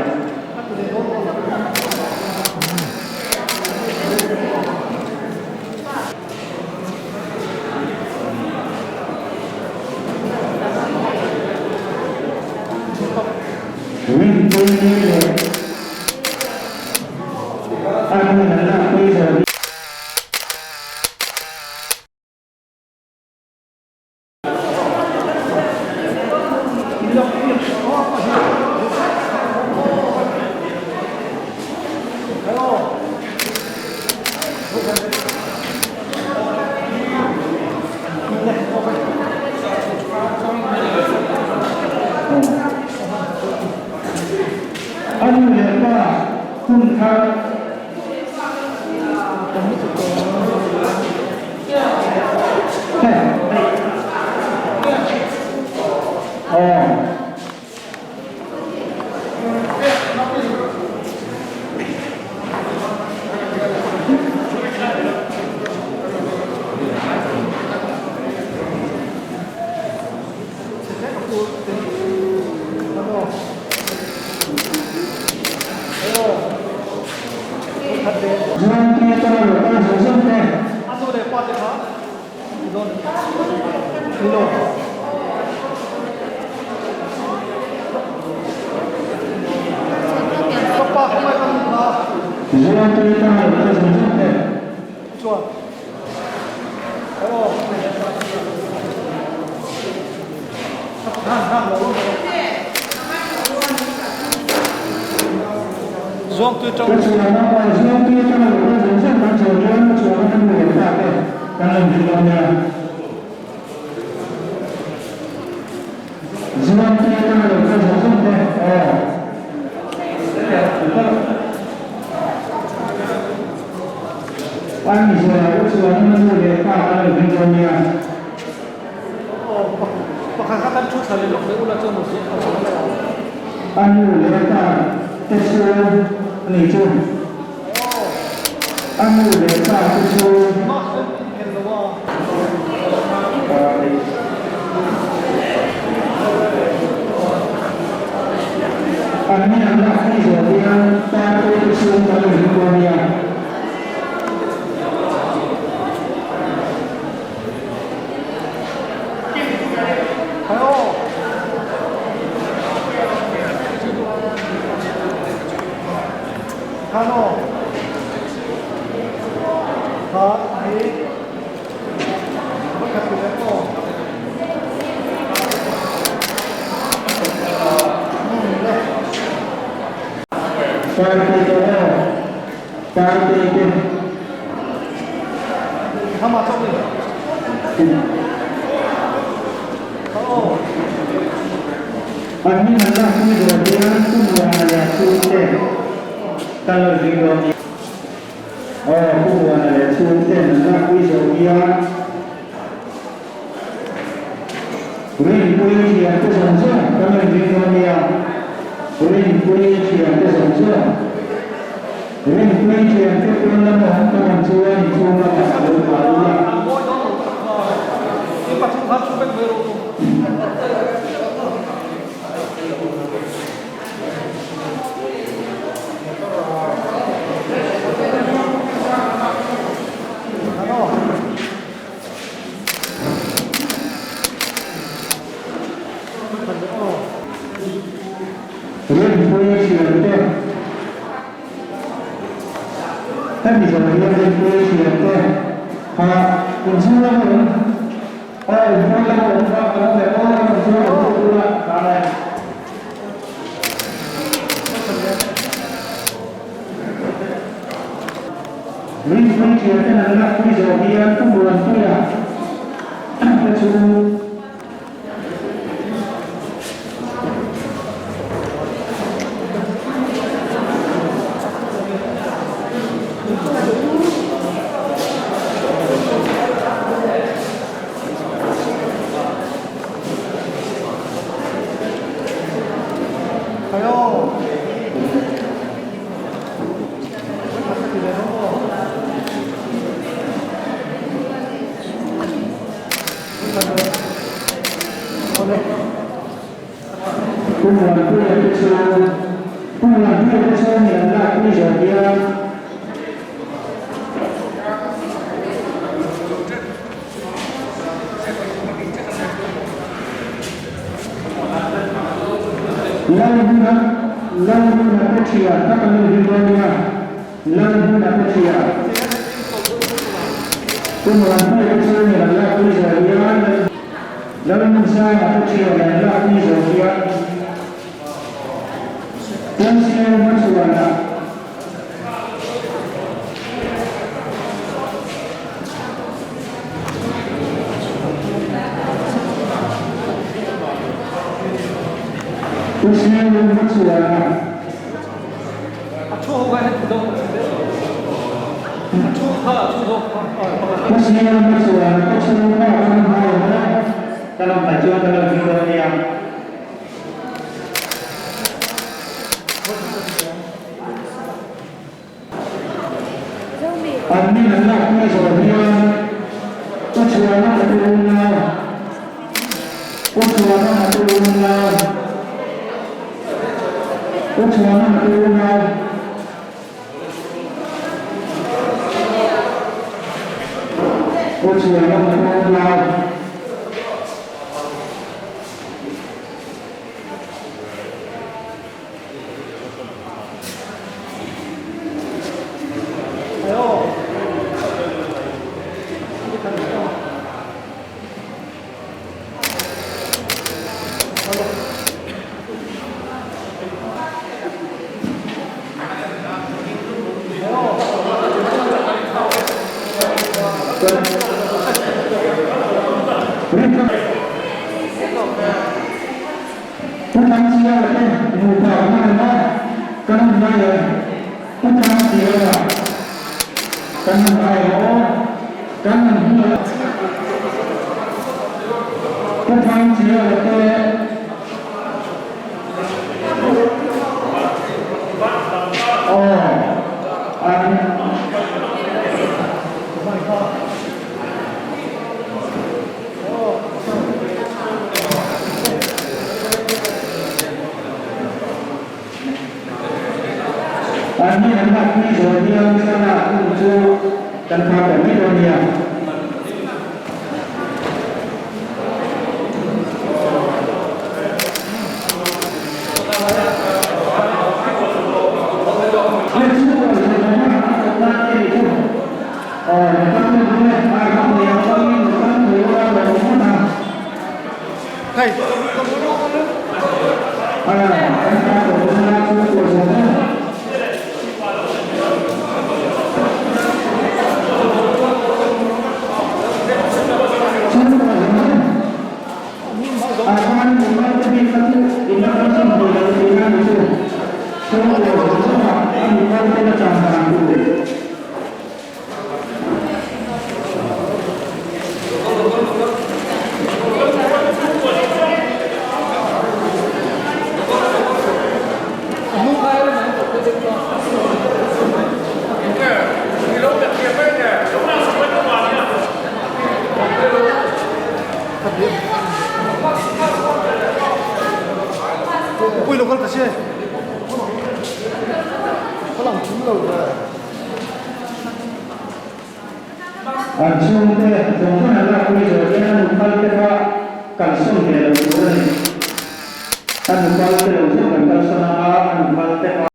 Rinpuii leh a nu an lakpui zawh hi. A nu leh pa hun thar. Muanpuia te chhung, Pu Muanpuia te chhungin an lakpui zawh hian, Lalhuna Lalhuna te thian kha kan inhlim dawn nia, Lalhuna te thian. Pu Muanpuia te chhungin an lakpui zawh hian, Lalhmunsanga te thian an lakpui zawh hian, Pu Hmachhuana. Pu Hmachhuana. Pu Hmachhuana te chhungkua kan hmai awm e, ka lo hmai chuan ka lo hlim dawn nia. An min an lak hma zawh hian Pu Chhuana a tu unau, Pu Chhuana a tu unau, Pu Chhuana a tu unau. Pu Chhuana a tu unau. Pu Thangsiala te nupa kan awm a, kan awm lai em? Pu Thangsiala kan awm lai em aw? Kan awm hnu a. Pu Thangsiala te aw an. An ni an lak pui zawh hian thlalak hun chu kan phah tawh mai dawn nia. An chhungte zawng zawng an lakpui zawh hian a nukal te kha kalsawn ve lo tur a ni. A nukal te lo zawng kan kalsawn anga a nukal te kha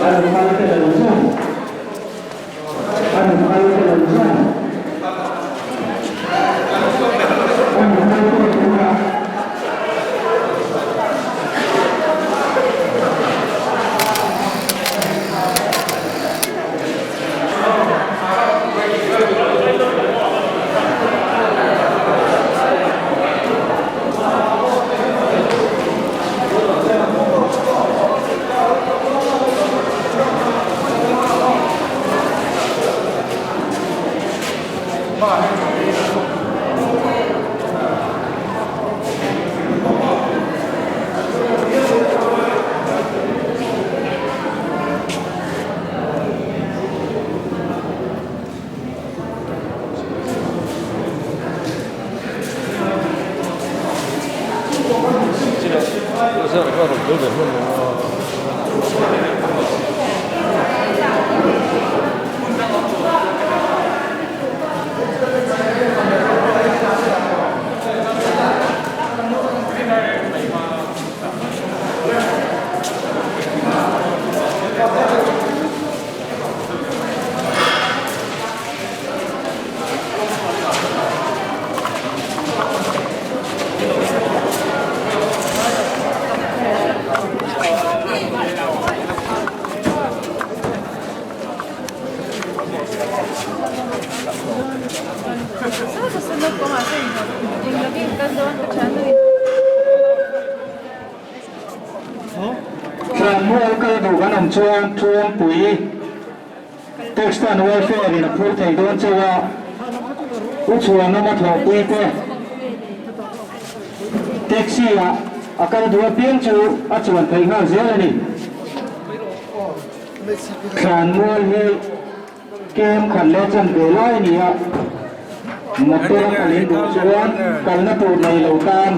a nukal te lo zawng a nukal te lo zawng a nukal te tunah Thlanmual kal duh kan awm chuan Thuampui Textan welfare in a phur thei dawn chauh a, U Chhuanawma thawhpui te taxi ah a kal duh apiang chu a chuan theih nghal zel a ni. Thlanmual hi kem khat leh chan ve lai a ni a, motor a kal in duh chuan kalna tur nei lo tan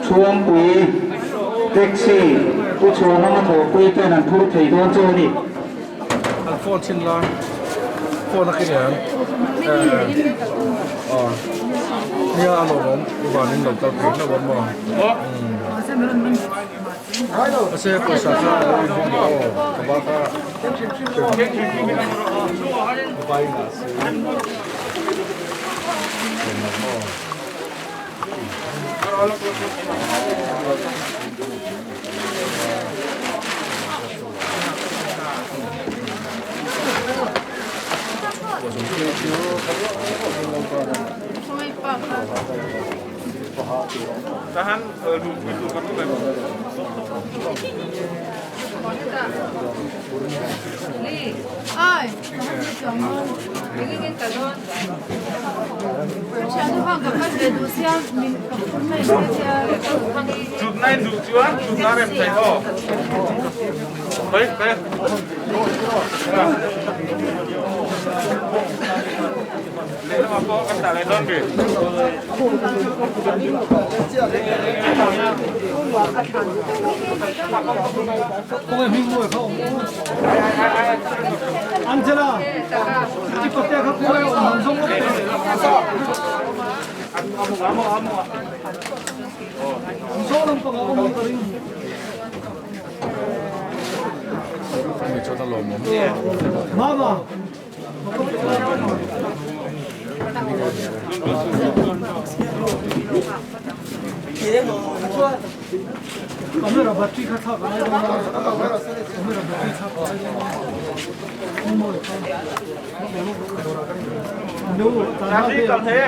Chhuangpui taxi U Chhuanawma thawhpui ten an phur thei dawn chauh a ni. An phone chin la phone a kinian nia a lawmawm i van in lo kal thei hlauh a maw mahse pawisa kha a lo inhawng leh aw ka ba kha bai ngah si Angela, i patea kha khawi awm ang zawng awm Mizo lam panga awm ang ka ring. Mama. Camera battery kha thlak angai dawn a. Camera battery thlak angai dawn a.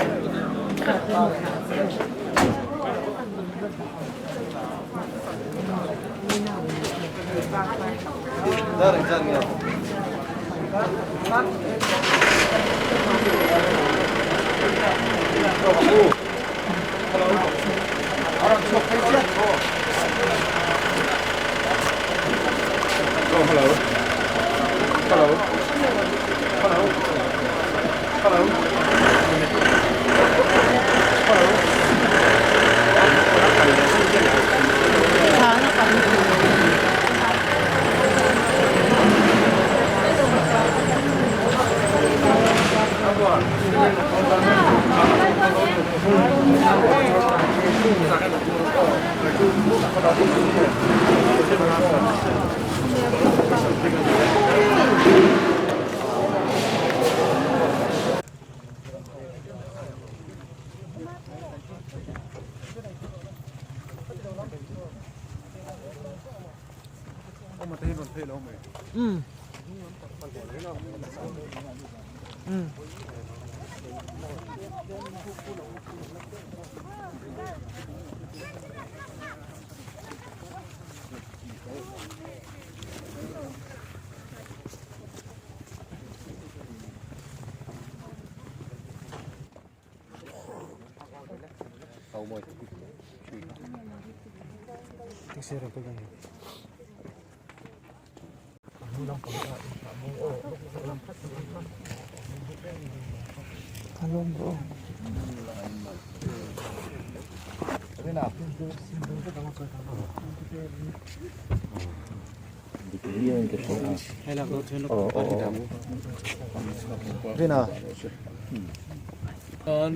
No, An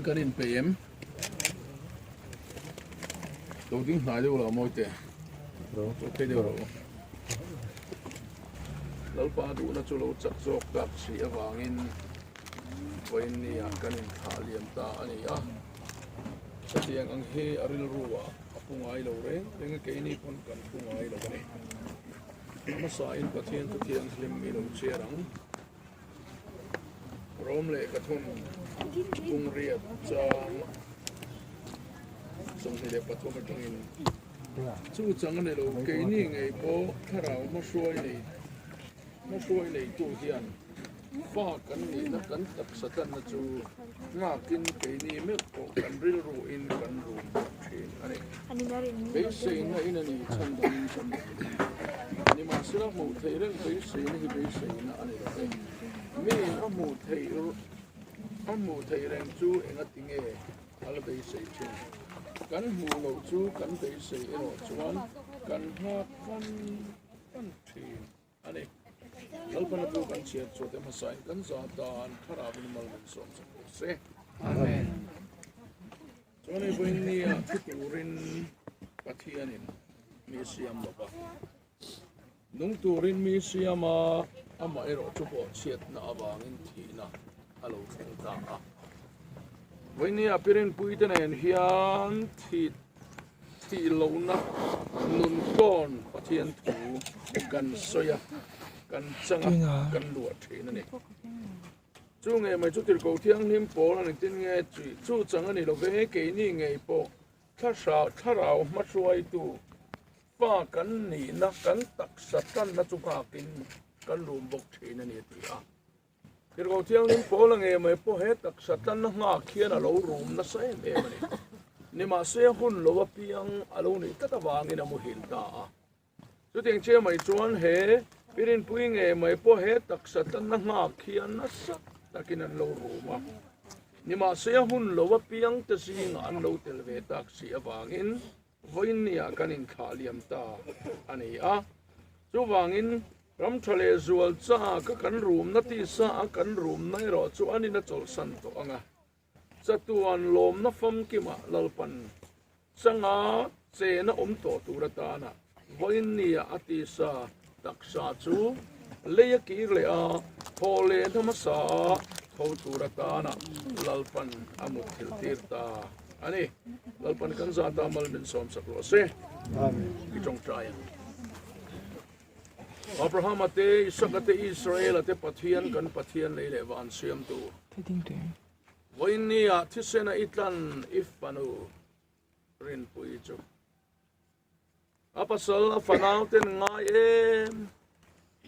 kan inpeih em? Lo ding hnai deuh lo mawi teh. Lo phei deuh rawh u. Lalpa duhna chu lo chak zawk tak si avangin vawiin nia kan inthlah liam ta a ni a. Hetiang ang hi a rilru ah a pu ngai lo reng reng a, keini pawn kan pu ngai lo a ni. A hmasain Pathian chu thianghlim i lo chhiar ang. Rom leh ka thun kungriat chang 23 atangin chu chang a ni lo keini ngei pawh thlarau hmahruai nei hmahruai neitu hian fa kan nihna kan taksa tlanna chu nghakin keini meuh pawh kan rilru in kan rum bawk thin a ni. Beiseina in a ni chhan dangin kan hmu thei. Nimahsela hmuh theih reng beiseina hi beiseina a ni lo e. Miin a hmuh theih a hmuh theih reng chu enga tinge a la beisei thin. Kan hmuh loh chu kan beisei erawh chuan kan nghak fan fan thin a ni. Lalpana chu kan chhiat chhuah te hmasain kan za tan thlarauin mal min sawm sak bawk se. Amen. Chuan hei vawiin nia thu turin Pathianin mi siam lo va, nung turin mi siam a, amah erawh chu pawh chhiatna avangin thihna a lo thleng ta a. Vawiin nia Pirinpuite nen hian thih thih lohna nun tawn Pathian thu kan sawi a, kan chang a, kan luah thin a ni. Chu ngei mai chu tirhkoh thianghlim pawl a ni tin nge chi chu chang a ni lo ve, keini ngei pawh thlarau thlarau hmahruaitu fa kan nihna kan taksa tanna chu nghakin kan rum bawk thin a ni a ti a. Tirhkoh thianghlim pawl a ngei mai pawh he taksa tanna nghak hian a lo rum nasa em em a ni. Nimahse hun lo apiang a lo nih tlat avangin a muhil ta a. Chutiang chiah mai chuan he Pirinpui ngei mai pawh he taksa tlanna nghak hian nasa takin an lo rum a. Nimahse a hun lo apiang te zingah an lo tel ve tak si avangin vawiinniah kan inthlah liam ta a ni a. Chuvangin ram tha leh zual chak a kan rumna tisa a kan rumna erawh chu an in a chawlhsan tawh ang a. Chatuan lawmna famkimah Lalpan changa chena awm tawh tur atana vawiinnia a tisa taksa chu lei a kir leh a, thaw leh na hmasa tho tur atana Lalpan a mut thil tir ta a ni. Lalpan kan zata mal min sawmsak rawh se. I tawngtai ang. Abrahama te, Isaka te, Israela te Pathian kan Pathian lei leh van siamtu. Vawiinnia thisena i tlan i fanu rinpui chu a pasal a fanau ten ngai em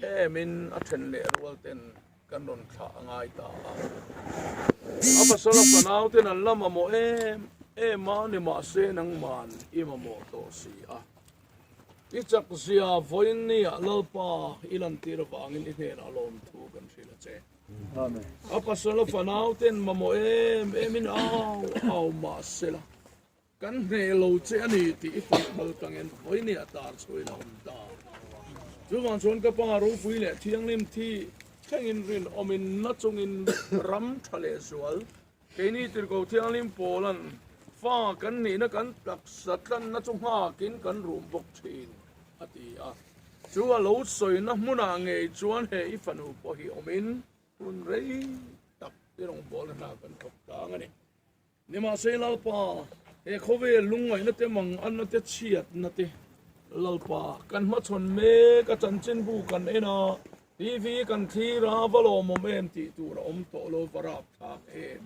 emin a then leh rual ten kan rawn thlah a ngai ta a. A pasal a fanau ten an la mamawh em em a ni mahse nangman i mamawh tawh si a. I chak zia vawiin nia Lalpa i lantir avangin i hnenah lawmthu kan hrilh a che. A pasal a fanau ten mamawh em em in au au mah sela kan hneh lo che a ni tih i fak phal tangin vawiin nia tar chhuain a awm ta. Chuvang chuan ka pa ropui leh thianghlim thi thlengin rinawmin na chungin ram tha leh zual Keini Tirhkoh Thianghlim Pawla'n fa kan nihna kan taksa tlanna chu nghakin kan rum bawk thin, a ti a. Chu a lo sawina hmunah ngei chuan he i fanu pawh hi awmin hun rei tak i rawngbawlna hna kan thawk tlang a ni. Nimahse Lalpa, he khawvel lungngaihna te manganna te chhiatna te Lalpa kan hmachhawn mek a chanchinbu kan en a, TV kan thlir a, va lawmawm em tih tur a awm tawh lo, va rap thlak em.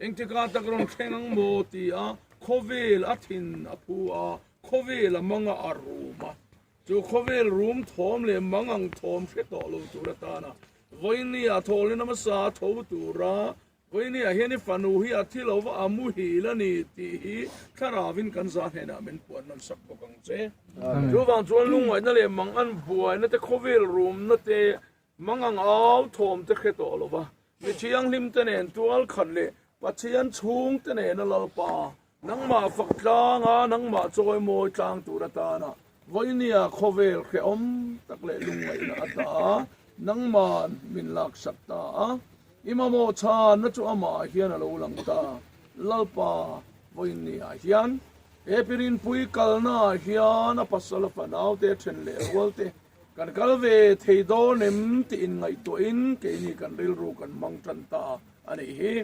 Engtikah tak rawn thleng ang maw ti a, khawvel a thin a phu a, khawvel a mang a, a rum a. Chu khawvel rum thawm leh mang ang thawm hre tawh lo tur atana vawiini a thawlin a hmasa a tho tura Vawinia hian i fanu hi a thi lo va, a muhil a ni tih hi thlaravin kan za hnenah min puan nawn sak bawk ang che. Chuvang chuan lungngaihna leh mangan buaina te, khawvel rumna te, mangang au thawm te hre tawh lo va, mi thianghlim te nen tual khat leh Pathian chhung te nena Lalpa. Nangmah fak tlanga nangmah chawimawi tlang tur atana vawinia khawvel hrehawm tak leh lungngaihna a ta a, nangman min laksak ta a. I mamawh chhanna chu amah hian a lo lang ta. Lalpa, vawinia hian he pirinpui kalnaah hian a pasal a fanaute then leh rualte kan kal ve thei dawn em tih inngaihtuahin keini kan rilru kan hmang tan ta a nih hi.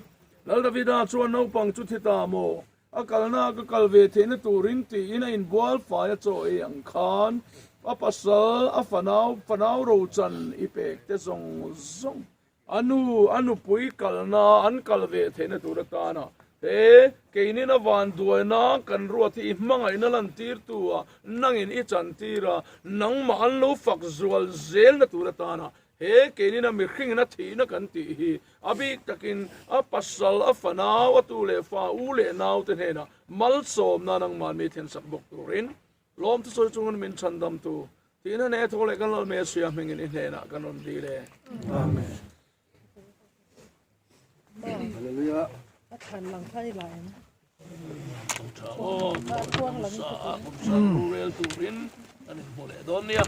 Lal Davida chuan naupang chu thi ta maw? A kalna ka kal ve theihna turin tiin a inbual fai a chaw ei ang khan a pasal, a fanau, fanau rochan i pek te zawng zawng a nu, a nupui kalna an kal ve theihna tur atana he keinin a vanduaina kan ruat hi i hmangaihna lantirtu a nangin i chantir a, nangmah an lo fak zual zelna tur atana He keinin a mihringin a thihna kan tih hi a bik takin a pasal, a fanau, a tu leh fa, u leh nau te hnenah malsawmna nangmah mi thensak bawk turin lawm thusawi chungin min chhandamtu thihna hneh thaw leh kan lal Messiah hmingin i hnenah kan rawn dil e. Amen. Hallelujah. A thlan lang kha i la em? Tha aw, sa a kum rel turin kan inhmu leh dawn nia.